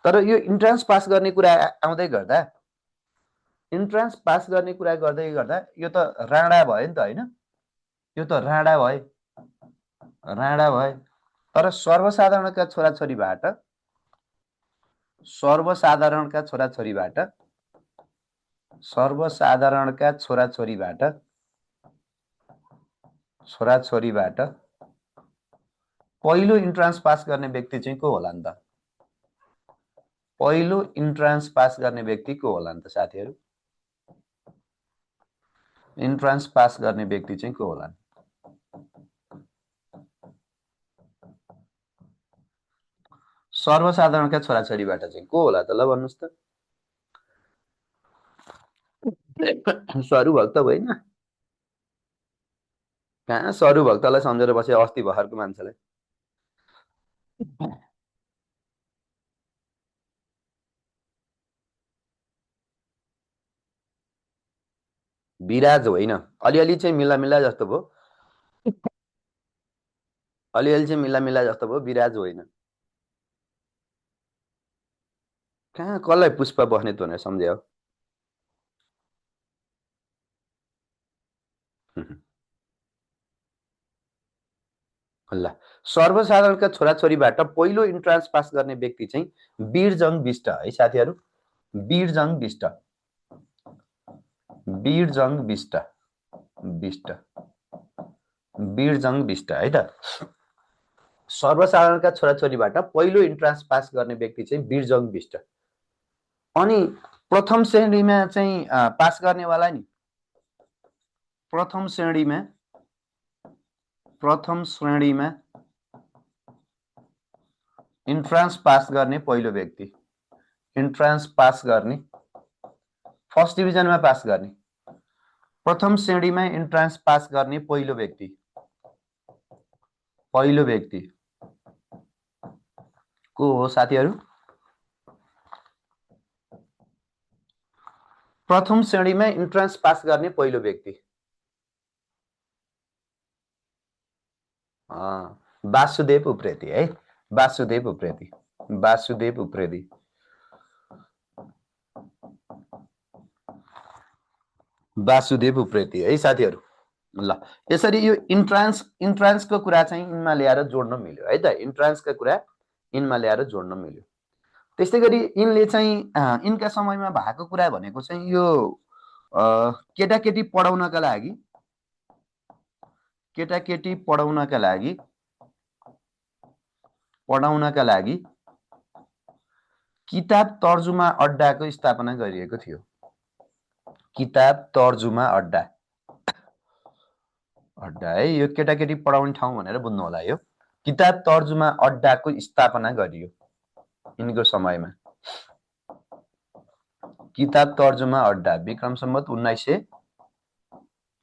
तर यो इन्ट्रान्स पास गर्ने कुरा आउँदै गर्दा इन्ट्रान्स पास गर्ने कुरा गर्दै गर्दा यो त राणा भयो नि त हैन। यो त राणा भए तर सर्वसाधारणका छोराछोरीबाट पहिलो इन्ट्रान्स पास गर्ने व्यक्ति चाहिँ को होला नि त? पहिलो इन्ट्रान्स पास गर्ने व्यक्ति को होला नि त साथीहरु? इन्ट्रान्स पास गर्ने व्यक्ति चाहिँ को होला? सर्वसाधारणका छोराछोरीबाट चाहिँ को होला त? ल भन्नुस् त। सरुभक्त होइन? कहाँ सरुभक्तलाई सम्झेर बसे अस्ति भर्खरको मान्छेलाई। विराज होइन, अलिअलि चाहिँ मिला जस्तो भयो। अलिअलि चाहिँ मिला जस्तो भयो, विराज होइन। कहाँ कसलाई पुष्प बस्ने भनेर सम्झ्यो? ल, सर्वसाधारणका छोराछोरीबाट पहिलो इन्ट्रान्स पास गर्ने व्यक्ति चाहिँ वीरजङ विष्ट है साथीहरु। वीरजङ विष्ट है त। सर्वसाधारणका छोराछोरीबाट पहिलो इन्ट्रान्स पास गर्ने व्यक्ति चाहिँ वीरजङ विष्ट। अनि प्रथम श्रेणीमा चाहिँ पास गर्नेवाला नि प्रथम श्रेणीमा इन्ट्रान्स पास गर्ने पहिलो व्यक्ति, इन्ट्रान्स पास गर्ने, फर्स्ट डिभिजनमा पास गर्ने, प्रथम श्रेणीमा इन्ट्रान्स पास गर्ने पहिलो व्यक्ति को हो साथीहरु? प्रथम श्रेणीमा इन्ट्रान्स पास गर्ने पहिलो व्यक्ति वासुदेव उप्रेती है। वासुदेव उप्रेती है साथीहरु। ल, यसरी यो इन्ट्रान्सको कुरा चाहिँ यिनमा ल्याएर जोड्न मिल्यो है त। इन्ट्रान्सको कुरा यिनमा ल्याएर जोड्न मिल्यो। त्यस्तै गरी यिनले चाहिँ यिनका समयमा भएको कुरा भनेको चाहिँ यो केटाकेटी पढाउनका लागि किताब तर्जुमा अड्डाको स्थापना गरिएको थियो। किताब तर्जुमा अड्डा है, यो केटाकेटी पढाउने ठाउँ भनेर बुझ्नु होला। यो किताब तर्जुमा अड्डाको स्थापना गरियो यिनको समयमा। किताब तर्जुमा अड्डा विक्रम सम्वत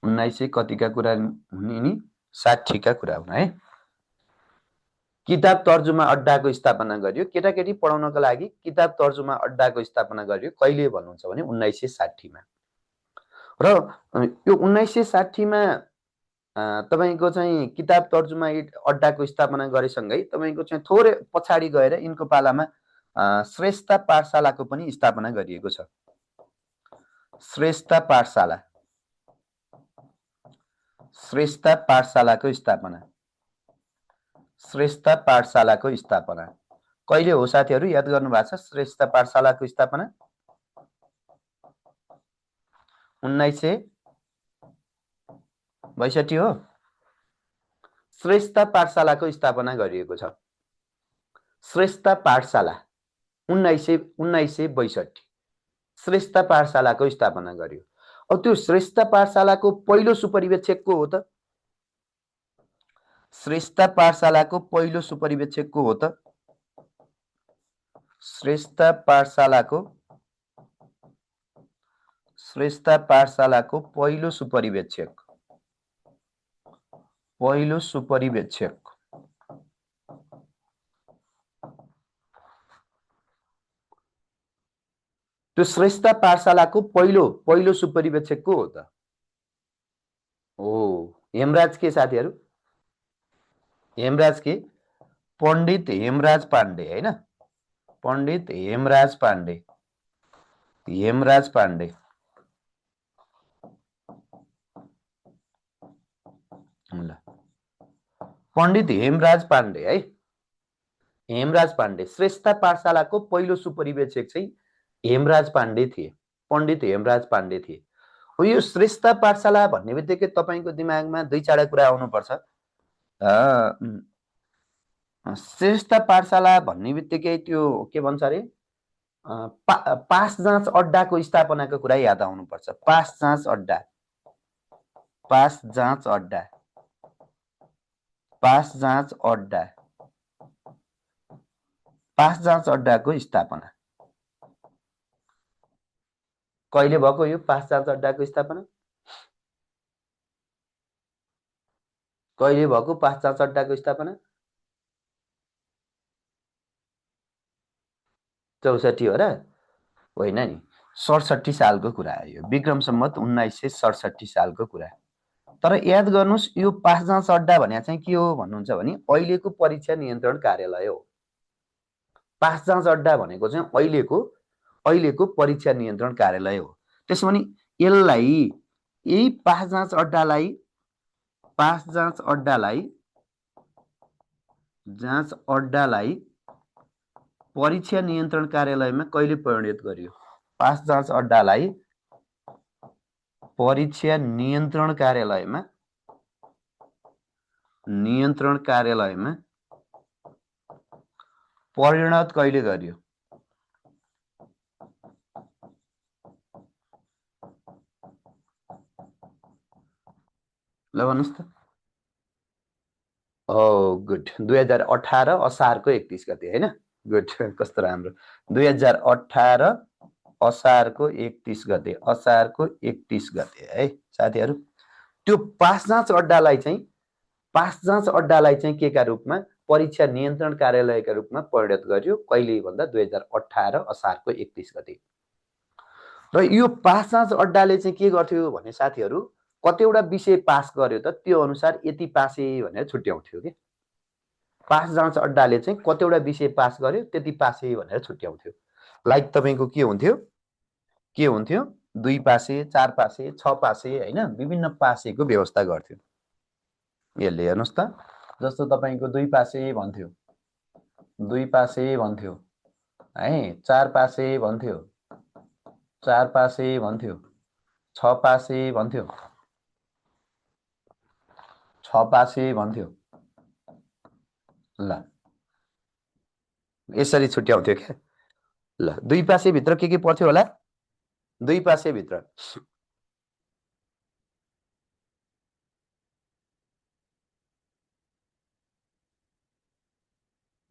1900 कतिका कुरा हुने नि? 60 का कुरा हुन् है। किताब तर्जुमा अड्डाको स्थापना गरियो, केटाकेटी पढाउनका लागि किताब तर्जुमा अड्डाको स्थापना गरियो। कहिले भन्नुहुन्छ भने 1960 मा। र यो 1960 मा तपाईको चाहिँ किताब तर्जुमा अड्डाको स्थापना गरेसँगै तपाईको चाहिँ थोरै पछाडी गएर यिनको पालामा श्रेष्ठ पाठशालाको पनि स्थापना गरिएको छ। श्रेष्ठ पाठशालाको स्थापना कहिले हो साथीहरु? याद गर्नु भएको छ? श्रेष्ठ पाठशालाको स्थापना 1962 हो। श्रेष्ठ पाठशालाको स्थापना गरिएको छ। श्रेष्ठ पाठशाला 1962 श्रेष्ठ पाठशालाको स्थापना गरियो। अब त्यो श्रेष्ठ पाठशालाको पहिलो सुपरिवेक्षक को हो त? श्रेष्ठ पाठशालाको पहिलो सुपरिवेक्षक को हो त? श्रेष्ठ पाठशालाको पहिलो सुपरिवेक्षक त्यो श्रेष्ठ पाठशालाको पहिलो सुपरिवेक्षक को हो त? हेमराज के साथीहरु? हेमराज के पण्डित हेमराज पाण्डे हैन, पण्डित हेमराज पाण्डे, हेमराज पाण्डे ल पण्डित हेमराज पाण्डे है, हेमराज पाण्डे श्रेष्ठ पाठशालाको पहिलो सुपरिवेक्षक चाहिँ हेमराज पाण्डे थिए, पण्डित हेमराज पाण्डे थिए। यो श्रेष्ठ पाठशाला भन्ने बित्तिकै तपाईँको दिमागमा दुई चारवटा कुरा आउनुपर्छ। श्रेष्ठ पाठशाला भन्ने बित्तिकै त्यो के भन्छ अरे पास जाँच अड्डाको स्थापनाको कुरा याद आउनुपर्छ। पास जाँच अड्डा, पास जाँच अड्डा, पास जाँच अड्डा, पास जाँच अड्डाको स्थापना कहिले भएको? यो पास जाँच अड्डाको स्थापना कहिले भएको? पास जाँच अड्डाको स्थापना 64 हो र? होइन नि, 67 सालको कुरा हो यो, विक्रम सम्वत 1967 सालको कुरा। तर याद गर्नुहोस् यो पास जाँच अड्डा भने चाहिँ के हो भन्नुहुन्छ भने अहिलेको परीक्षा नियन्त्रण कार्यालय हो। पास जाँच अड्डा भनेको चाहिँ अहिलेको परीक्षा नियन्त्रण कार्यालय हो। त्यसो भने यसलाई यही पास जाँच अड्डालाई परीक्षा नियन्त्रण कार्यालयमा कहिले परिणत गरियो? पास जाँच अड्डालाई परीक्षा नियन्त्रण कार्यालयमा परिणत कहिले गरियो? ल भन्नुहोस् त। गुड, 2018 असारको 31 गते हैन? गुड, कस्तो राम्रो। 2018 असारको 31 गते, असारको 31 गते है साथीहरू। त्यो पास जाँच अड्डालाई चाहिँ के का रूपमा? परीक्षा नियन्त्रण कार्यालयका रूपमा परिणत गर्यो। कहिले भन्दा 2018 असारको 31 गते। र यो पास जाँच अड्डाले चाहिँ के गर्थ्यो भने साथीहरू, कतिवटा विषय पास गर्यो त त्यो अनुसार यति पासे भनेर छुट्याउँथ्यो के। पास जाँच अड्डाले चाहिँ कतिवटा विषय पास गर्यो त्यति पासे भनेर छुट्याउँथ्यो। लाइक तपाईँको के हुन्थ्यो 2 पासे, 4 पासे, 6 पासे हैन, विभिन्न पासेको व्यवस्था गर्थ्यो। यसले हेर्नुहोस् त, जस्तो तपाईँको 2 पासे भन्थ्यो, 2 पासे भन्थ्यो है, 4 पासे भन्थ्यो, 4 पासे भन्थ्यो, 6 पासे भन्थ्यो, 6 पासे भन्थ्यो। ल यसरी छुट्याउँथ्यो क्या। ल 2 पासे भित्र के पर्थ्यो होला? 2 पासे भित्र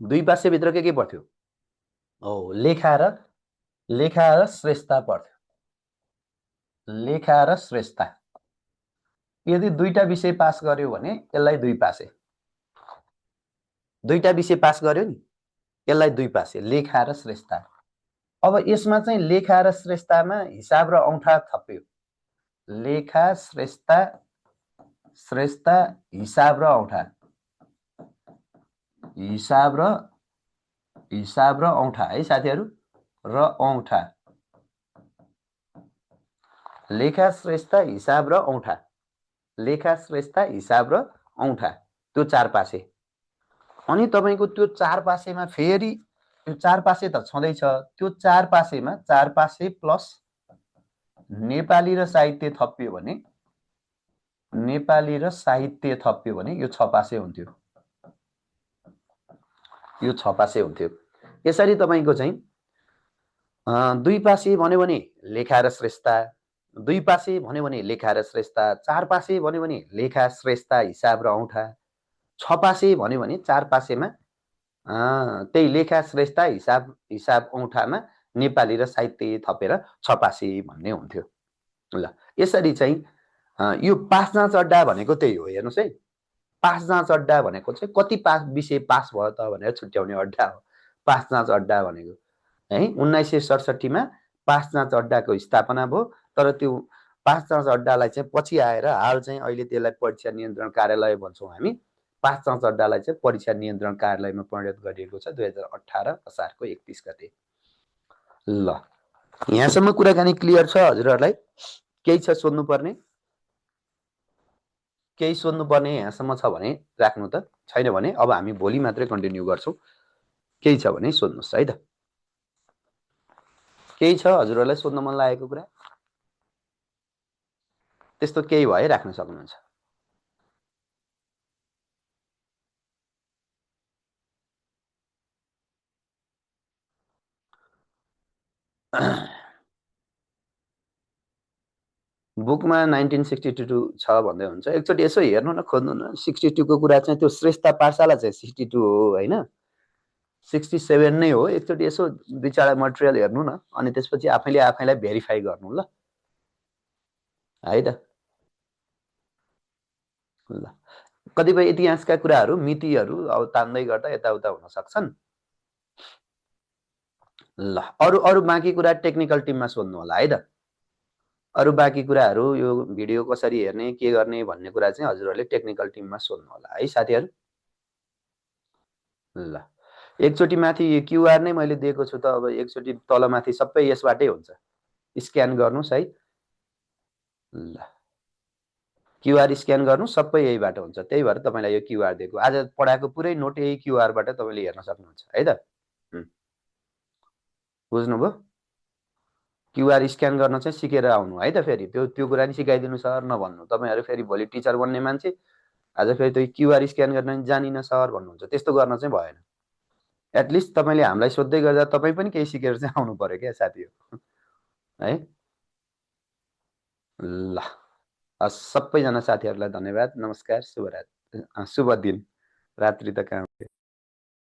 2 पासे भित्र के पर्थ्यो? लेखा र श्रेष्ठता पर्थ्यो। लेखा र श्रेष्ठता। यदि 2टा विषय पास गर्यो भने यसलाई 2 पासे, 2टा विषय पास गर्यो नि यसलाई 2 पासे, लेखा र श्रेष्ठता। अब यसमा चाहिँ लेखा र श्रेष्ठतामा हिसाब र औँठा थप्यो। लेखा, श्रेष्ठता, हिसाब र औँठा, हिसाब र औँठा है साथीहरू, र औँठा। लेखा, श्रेष्ठता, हिसाब र औँठा, लेखा, श्रेष्ठता, हिसाब र औँठा, त्यो 4 पासे। अनि तपाईको त्यो 4 पासेमा फेरि त्यो 4 पासे त छँदैछ, त्यो 4 पासेमा 4 पासे प्लस नेपाली र साहित्य थपियो भने, नेपाली र साहित्य थपियो भने यो 6 पासे हुन्थ्यो। यो 6 पासे हुन्थ्यो। यसरी तपाईको चाहिँ 2 पासे भन्यो भने लेखा र श्रेष्ठता, 2 पासे भन्यो भने लेखा र श्रेष्ठता, 4 पासे भन्यो भने लेखा, श्रेष्ठता, हिसाब र औँठा, 6 पासे भन्यो भने 4 पासेमा त्यही लेखा, श्रेष्ठता, हिसाब औँठामा नेपाली र साहित्य थपेर 6 पासे भन्ने हुन्थ्यो। ल यसरी चाहिँ यो पास जाँच अड्डा भनेको त्यही हो। हेर्नुहोस् है, पास जाँच अड्डा भनेको चाहिँ कति विषय पास भयो त भनेर छुट्याउने अड्डा हो पास जाँच अड्डा भनेको है। 1967 मा पास जाँच अड्डाको स्थापना भयो। तर त्यो पास जाँच अड्डालाई चाहिँ पछि आएर हाल चाहिँ अहिले त्यसलाई परीक्षा नियन्त्रण कार्यालय भन्छौँ हामी। 5 जाँच अड्डालाई चाहिँ परीक्षा नियन्त्रण कार्यालयमा परिणत गरिएको छ 2018 असारको 31 गते। ल यहाँसम्म कुराकानी क्लियर छ हजुरहरूलाई? केही छ सोध्नुपर्ने? केही सोध्नुपर्ने यहाँसम्म छ भने राख्नु त, छैन भने अब हामी भोलि मात्रै कन्टिन्यू गर्छौँ। केही छ भने सोध्नुहोस् है त। केही छ हजुरहरूलाई सोध्न मन लागेको कुरा? त्यस्तो केही भए राख्न सक्नुहुन्छ। बुकमा 1962 छ भन्दै हुन्छ। एकचोटि यसो हेर्नु न, खोज्नु न। 62 को कुरा चाहिँ त्यो श्रेष्ठ पाठशाला चाहिँ 62 हो होइन, 67 नै हो। एकचोटि यसो दुई चारवटा मटेरियल हेर्नु न, अनि त्यसपछि आफैलाई भेरिफाई गर्नु ल है त। ल कतिपय इतिहासका कुराहरू मितिहरू अब तान्दै गर्दा यताउता हुन सक्छन्। ल अरू अरू बाँकी कुरा टेक्निकल टिममा सोध्नु होला है त। अरू बाँकी कुराहरू यो भिडियो कसरी हेर्ने के गर्ने भन्ने कुरा चाहिँ हजुरहरूले टेक्निकल टिममा सोध्नु होला है साथीहरू। ल एकचोटि माथि क्युआर नै मैले दिएको छु त, अब एकचोटि तलमाथि सबै यसबाटै हुन्छ, स्क्यान गर्नुहोस् है। ल क्युआर स्क्यान गर्नु, सबै यहीबाट हुन्छ। त्यही भएर तपाईँलाई यो क्युआर दिएको। आज पढाएको पुरै नोट यही क्युआरबाट तपाईँले हेर्न सक्नुहुन्छ है त। बुझ्नुभयो? क्युआर स्क्यान गर्न चाहिँ सिकेर आउनु है त। फेरि त्यो कुरा नि सिकाइदिनु सर नभन्नु। तपाईँहरू फेरि भोलि टिचर बन्ने मान्छे आज फेरि त्यो क्युआर स्क्यान गर्न जानिन सर भन्नुहुन्छ, त्यस्तो गर्न चाहिँ भएन। एटलिस्ट तपाईँले हामीलाई सोध्दै गर्दा तपाईँ पनि केही सिकेर चाहिँ आउनु पर्यो क्या साथीहरू है। ल सबैजना साथीहरूलाई धन्यवाद, नमस्कार, शुभ दिन। रात्रि त कहाँ